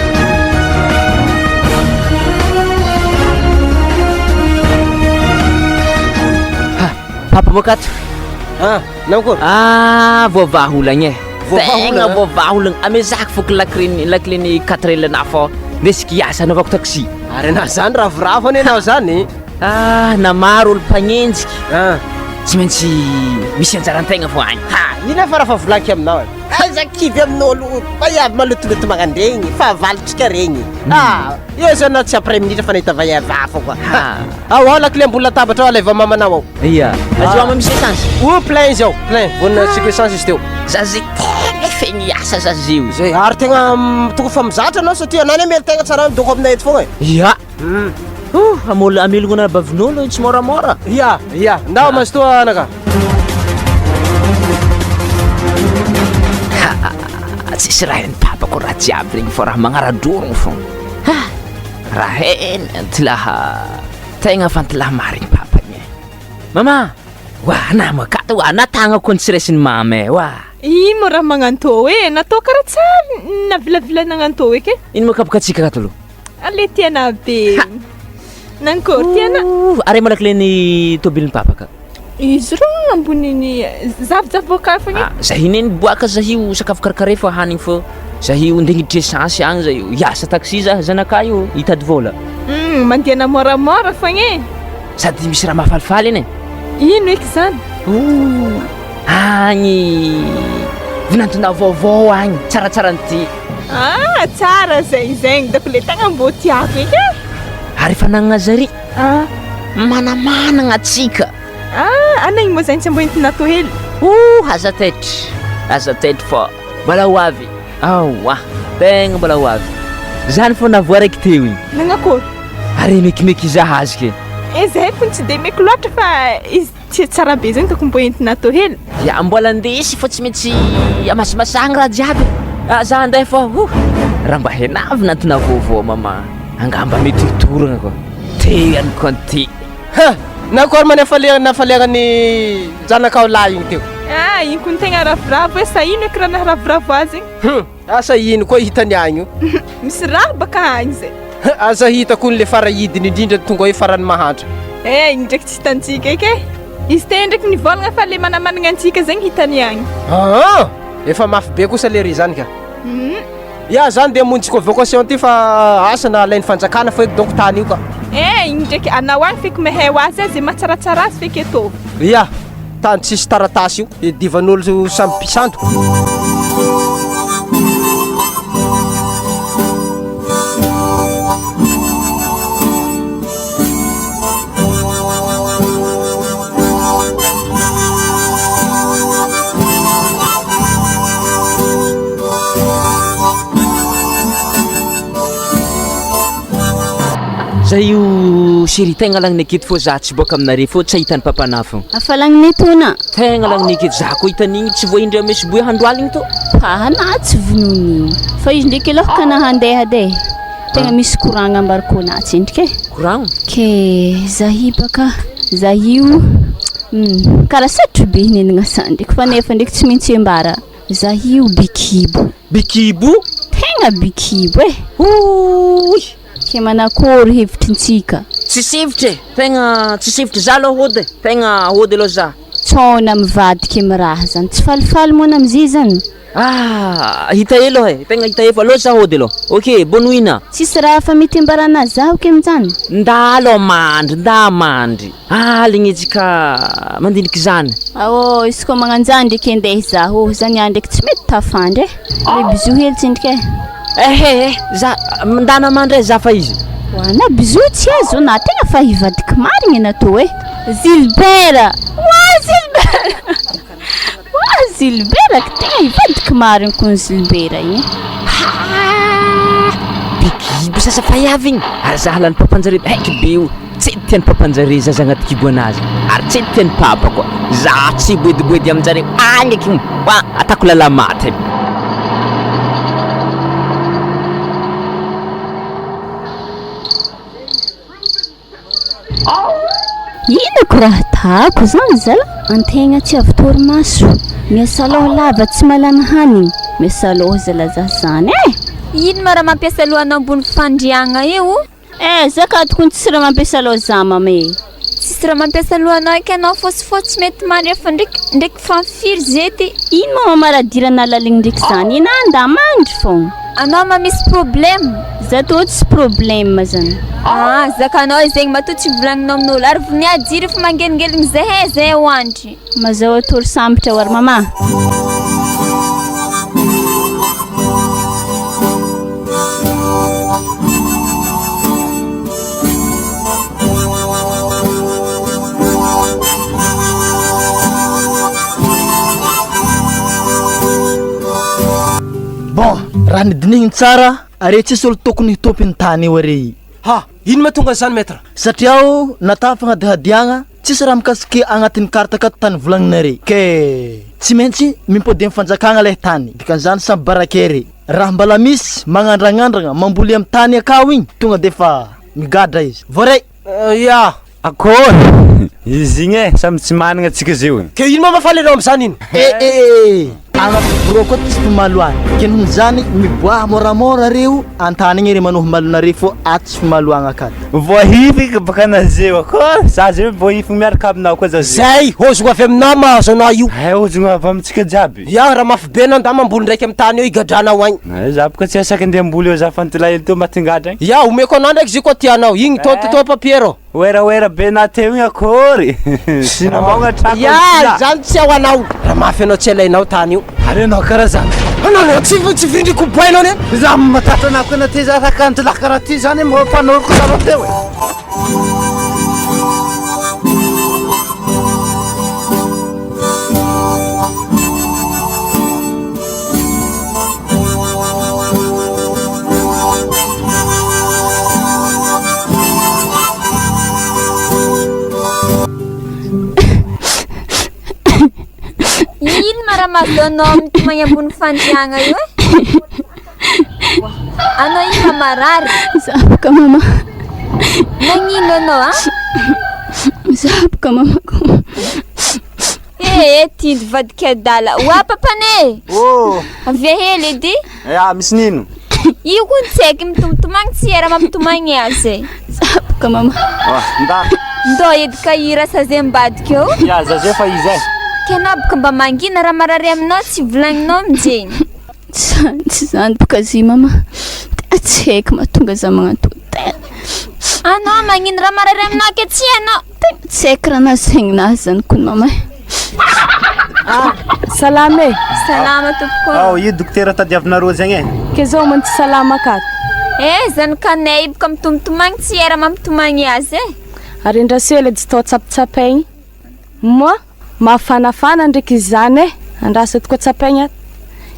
Ha, papa moa kato. Ah, nankory? Ah, voavaha olagna e. Voavaha Tegna olagna? voavaha olagna. Amezako foko lakile lakile-ny 4 L na fô. Ndesiko hiasa anaovako taxi. Ary anao zany ravoravo anie anao zany. Ah, na maro olo mpagnenjiky. Ah. Tsy maintsy misy anjaran-tegna fô agny. Ha, ino efa raha fa volaky aminao e? Aiza kivy amin'olo vaiavy malotoloto magnandregny, fahavalontsika regny. Ah, io zao anao tsy après minitra fa nahita vaiavy hafa koa. Ha. Ao ao lakile ambony latabatra ao alaivo mamanao ao. Ia. Azo ama misy essence. O plein izy ao, plein. Vonona asiako essence izy teo. Za zay tegna efa niasa za zio. Zay, ary tegna tokony fa mizatra anao satria anao anie mety tegna tsara midoko aminay eto fogna e. Ia. Oh, amol amelogna anabavin'olo tsy moramora. Ia, ia. Ndao mazotoa anaka. Ha, tsisy raha hain'ny papako raha jiaby regny fa raha magnara-drorogno fogna. Ha, raha hainy antilaha tegna fa antilaha marigny papa igny e. Mama, wa na makato wa na tagnako tsy raisin'ny mama e, wa. Ino moa raha magnantô e? Natao karaha tsary navilavila nagnantô eky e. Ino moa kapoka antsika akato aloha? Ale tiana be. Nankory tiana. Ary moa lakile ny tobilin'ny papa ka. Izy ro amboniny zavojavoka fogna. Ah, zahay neny boaka zahay io sakafo karakare fô hanigny fô zahay io ndeha hiditra essence agny zahay io hiasa taxi za zanakah io hitady vôla. Mandehana moramora fogna e. Sady misy raha mahafalifaly eny e. Ino eky zany? Oh, agny vinantonà vaovao agny tsaratsara an'ity. Ah, tsara zegny zegny dônko le tegna mbô tiako eky e. Ary efa nagnana zare. Ah. Manamanagna atsika. Ah, anagny moa zany tsy mbô entina atao hely. Oh, aza taitry, aza taitry fa mbola ho avy. Aoa, tegna mbola ho avy. Zany fô navoaraiky teo igny. Nagnakory? Ary mekimeky izaha azy ke. Eh, zahay fony tsy de meky loatra fa izy tsy tsara be zegny tokony mbô entina atao hely. Ya, mbola andesy fa tsy maintsy amasimasahagna raha jiaby. Ah, za andeha fa oh, raha mba henavy nantona vaovao mama, angamba mety hitoragna koa. Te ihany koa ty. Ha! Nakory ma nafaliagna nafaliagna ny zanakao lahy igny teo. Ah, iny koa ny tegna ravoravo e, sa ino eky raha naharavoravo azy igny? Hum, asa ino koa hitany agny io. Misy raha baka agny zay. Asa hitako ny le fara hidiny indrindra tonga hoe farany mahantra. Eh, igny ndraiky tsy hitantsika eky e. Izy teo ndraiky nivôlagna fa le manamanagna antsika zegny hitany agny. Aa! Efa mafy be kosa lery zany ka. Ya zany de hamonjy convocation ty fa asa na alain'ny fanjakana fa eky donc tany io ka. Eh, igny ndraiky anao agny feky mahay ho azy e, ze mahatsaratsara azy feky ataovy. Ya, tany tsisy taratasy io, iadivan'olo samy mpisandoka. Zay io chérie tegna lagniny aketo fô za tsy boaka aminare fô tsy ahitany papanah fô. Afa lagniny etona. Tegna lagniny aketo za koa hitan'igny tsy voahindry ame soboy handro aligny tô. Pahanah tsy vonon'igny fa izy ndraiky aloha ka nahandeha de tegna misy koragna ambarako anah tsendriky e. Koragno? Ke za io baka za io karaha sarotro be hinenagna sandriko fa nefa ndraiky tsy maintsy ambara za io bikibo. Bikibo? Tegna bikibo e. Oy! Ke manakory hevitrintsika? Tsisy hevitra e, tegna tsisy hevitra za aloha hody e, tegna hody aloha za. Tsôna mivadiky amy raha zany, tsy falifaly moa anah amizay zany. Ah, hita eo aloha e, tegna hita eo fa aleo za hody aloha. Ok, bonne nuit na. Tsisy raha fa mety ambarana zaho ke aminjany. Nda aloha mandry, nda mandry. Aligny izy ka mandiniky zany. Aô, izy koa magnanjany ndraiky andeha zaho, za niany ndraiky tsy mety tafandry e. Le bisous hely tsendriky e. Ehe eh, za ndana mandry e za fa izy. Hoana bisous tsy azo na tegna fa hivadiky marigny natao e. Gilbert! Oa Gilbert! Oa Gilbert, tegna hivadiky marigny kony Gilbert igny. Haa! Bikibo sasa faiavy igny ary za halan'ny papanjare haiky be io tsy edy tian'ny papanjare zaza agnaty kibo anazy ary tsy edy tian'ny papa koa za tsy hiboediboedy aminjareo agny eky mba atako lala-maty. Ino ko raha tako zany zala? Antegna tsy avy torimaso, miasa loha lava tsy malana hanigny, miasa loha zala za zany e! Ino ma raha mampiasa loha anao ambony fandriagna io? Eh za ka tokony tsisy raha mampiasa loha za mama e! Tsisy raha mampiasa loha anao eky anao fôtsifôtsy mety mandry efa ndraiky ndraiky fa firy zety? Ino ma mamaradirana laligny ndraiky zany e na nda mandry fogna. Anao ma misy problème? Za tô tsy problème zany. Ah zakanao zegny matoa tsy volagninao amin'olo ary vonia jiro efa mangelingeligny zahay zay hoandry. Mazao atory sambatra ho ary mama. Bon, raha nidinihiny tsara, are tsisy olo tokony hitompy ny tany io are. Ha! Ino mahatonga an'izany maître? Satria aho natao fagnadihadiagna, tsisy raha mikasiky agnatin'ny carte akato tany volagninare, ke tsy maintsy mimpody amin'ny fanjakagna lay tany, dikan'izany samy barake re. Raha mbala misy magnandragnandragna mamboly amin'ny tany akao igny, tonga defa migadra izy. Voaray! Ya! Akory! Izy igny e, samy tsy managna antsika zeo e. Ke ino ma mahafaly anao amizany iny? Eh eh eh! Agnaty bureau koa tsy fimalo agny, ke noho zany miboaha môramôra reo antany igny re manohy malonare fô ato tsy fimalo agny akato. Voahifiko baka nazeo akory! Za zeo voahifiko miaraka aminao koa za zeo. Zay! Hozogno avy aminao mahazo anao io. Hay hozogno avy amintsika jiaby. Ya, raha mafy be anao ndà mamboly ndraiky amy tany eo higadranao agny. Hay za boka tsy asaky andeha amboly eo za fa nitolahy teo matingadra agny. Ya, omeko anao ndraiky izy io koa tianao. Igny tô tô papier rô. Werawera be na teo igny akory! Sy namoagna trako Ya, zany tsy ao anao. Raha mafy anao tsy alainao tany io. Ary anao karaha zany. Anao anao tsy tsy vindriko boainao ne. Za matatra anah koa na ty za raka anjolahy karaha ty zany mba fanoroko nareo teo e. Ino ma raha mahazo anao mitomagny ambony fandriagna io e? Anao io ma marary? Zapoka mama. Nagnino anao a? Zapoka mamako. He, Eh, eh, tindy vadika adala. Oa papane! Oh! Avia hely edy. Ya, misy nino? Io koa tsy haiko mitomtomagny tsy era mampitomagny azy e. Zapoka mama. Ah, nda. Ndao edy ka hira sazy ambadika eo. Ya, zaza fa izy e. Ke anao boka mba mangina raha marary aminao tsy volagninao aminjegny. Tsy zany, tsy zany boka zy mama. Tena tsy haiko mahatonga za magnanto tena. Anao magnino raha marary aminao ke tsy hainao. Tegna tsy haiko raha nahasaigna azy zany kony mama e. Ah, salama e. Salama tompoko. Ao, io dokotera tadiavinareo zegny e. Ke zao man tsy salama akato. Eh, zanakanay boka mitomtomagny tsy era mampitomagny azy e. Ary andraso ela tsy tao tsapitsapaigny. Moa mafanafana ndraiky izy zany e. Andraso eto koa tsapaigny ato.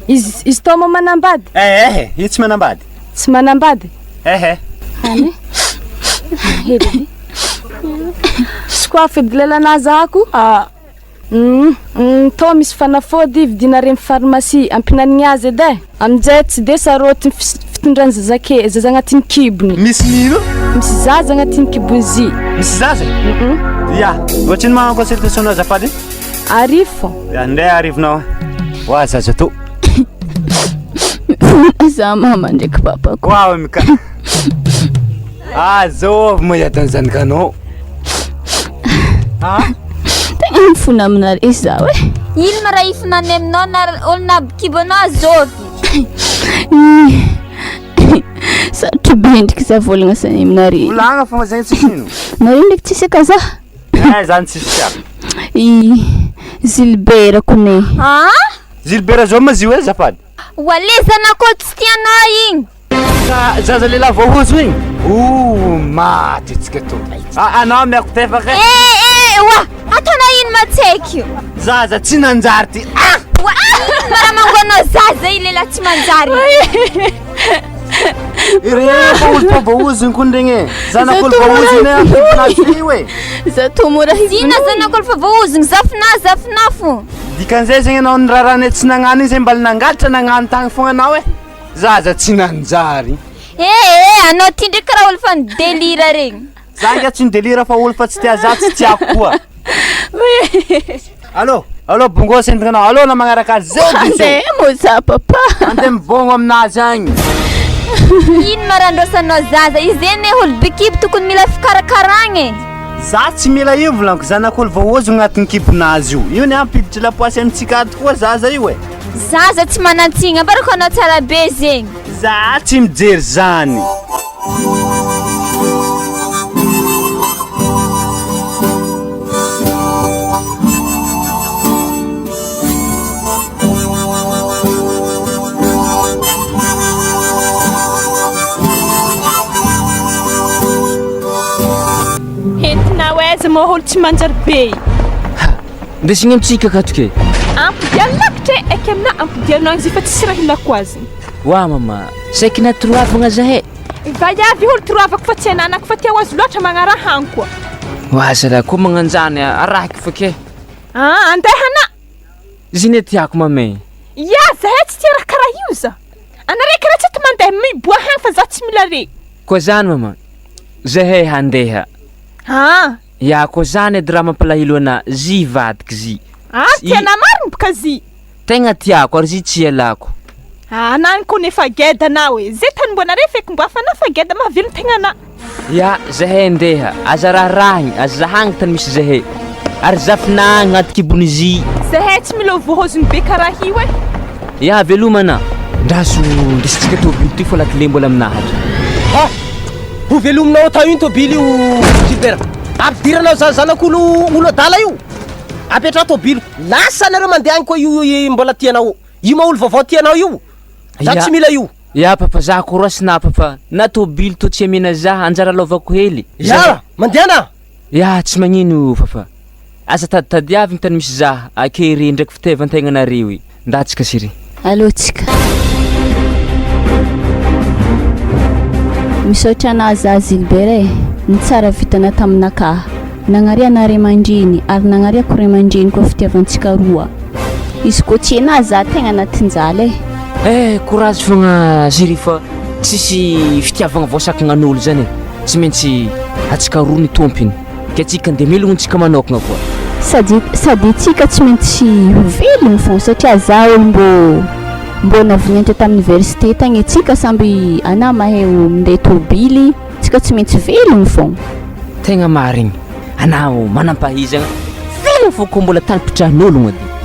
Izy izy tao moa manambady? Eh eh, io tsy manambady. Tsy manambady? Eh eh. Any. Hely. Sokoafy edy lelana zako. Ah. Hum, tô misy fanafody vidinareo am pharmacie ampinanigny azy edy e. Aminjay tsy de sarotiny fitondrany zazakely, zaza agnatin'ny kibony. Misy nino? Misy zaza agnatin'ny kibony zy. Misy zaza? Ya, ohatrino magnano consultation nao azafady? Arivo. Ya, ndray arivonao. Wa zaza tô. Za mama ndraiky papako. Wa mika. Ah, zao avy mahita ny zanakanao. Ah? Tegna mifona aminareo zaho e. Ino ma raha ifonanay aminao na olona aby anao zovy? Sarotro be endriky za volagna zany aminareo. Volagna fogna zegny tsisy ino. Nareo ndraiky tsisy aka za. Eh, zany tsisy aka. I Gilbert kone. Ah? Gilbert zao ma zio e azafady. Wale zanak'olo tsy tianao igny. Ka zaza lehilahy voahozo igny? Oh, maty tsika to. Ah, anao miako tefaka. Eh, eh, wa, ataonao ino ma tsy haiko io? Zaza tsy nanjary ty. Ah! Wa, ino ma raha mangoanao zaza i lehilahy tsy manjary? Ireny fa olo fa voahozony kony regny e. Zanak'olo voahozony e, ampidinazy io e. Za to mora Zina zanak'olo fa voahozony, zafinà, zafinà fo. Dikan'izay zegny anao nirarahana tsy nagnano igny zay mbala nangalatra nagnano tagny fogna anao e. Zaza tsy nanjary. Eh eh, anao ty ndray karaha olo fa nidelira regny. Za nga tsy nidelira fa olo fa tsy tia za tsy tiako koa. Allô, allô bongo sentina anao, allô na magnaraka azy zao de zao. Andeha moa za papa. Andeha mibôgno aminazy agny. Ino ma raha androsanao zaza? Izy anie olo be kibo tokony mila fikarakaragna e. Za tsy mila io volaniko, zanak'olo voahozogno agnatin'ny kibonazy io. Io ny ampiditry lapoasy amintsika ato koa zaza io e. Zaza tsy manan-tsigny, ambarako anao tsara be zegny. Za tsy mijery zany. Entinao aiza moa olo tsy manjary be io? Ndesigny amintsika akato ke. Ampodia lakitra e, aiky aminah ampodianao agny zay fa tsisy raha ilako azy. Wa mama, saiky natoroavagna zahay. Vaiavy olo toroavako fa tsy ananako fa tia ho azo loatra magnaraha agny koa. Wa zalahy koa magnanjany arahiko fa ke. Ah, andeha anah. Zine tiako mame. Ya, zahay tsy tia raha karaha io za. Anare karaha tsy ato mandeha miboaha agny fa za tsy mila re. Koa zany mama, zahay handeha. Ah. Ya koa zany edy raha mampalahelo anah, zy vadiko zy. Ah, tianà marina boka zy. Tegna tiako ary zy tsy ialako. Ah, nany kony efa geda anao e. Zay tany mbo nare feky mbo hafana fa geda mahavelon tegna anah. Ya, zahay andeha, aza raharahigny, aza zahagny tany misy zahay. Ary zafinà agnaty kibon'i zy. Zahay tsy mila ho voahozogny be karaha io e. Ya, veloma anà. Ndraso ndesintsika tôbily ty fa lakile mbola aminah ato. Ah! Ho velominao atao io ny tôbily io Gilbert. Ampidiranao zany zanak'olo olo adala io. Apetraho tôbiliko. Lasa nareo mandeha agny koa io mbola tianao. Io maha olo vaovao tianao io. Za tsy mila io. Ya papa za ko rô sy na papa na tôbily tô tsy amena za anjara lôvako hely. Ya! Mandehana! Ya tsy magnino papa. Aza taditadiavigny tany misy za ake re ndraiky fitiavan-tegnanareo i. Ndatsika chérie. Allo tsika. Misaotra anah za Gilbert e, ny tsara vitana taminakahy. Nagnaria anah ray aman-dreny ary nagnariako ray aman-dreny koa fitiavantsika roa. Izy koa tsy enah za tegna anatin-jaly e. Eh courage fogna chérie fa tsisy fitiavagna voasakognan'olo zany e, tsy maintsy atsika roa ny tompiny. Ke tsika ndeha melogno tsika manokagna koa. Sady sady tsika tsy maintsy ho velogno fô satria za olo mbô mbô navinentra tamin'ny université tagny tsika samby anah mahay minday tôbily tsika tsy maintsy velogno fô. Tegna marigny, anao manam-pahaizagna, velogno fô kô mbola tany pitrahan'ologno edy.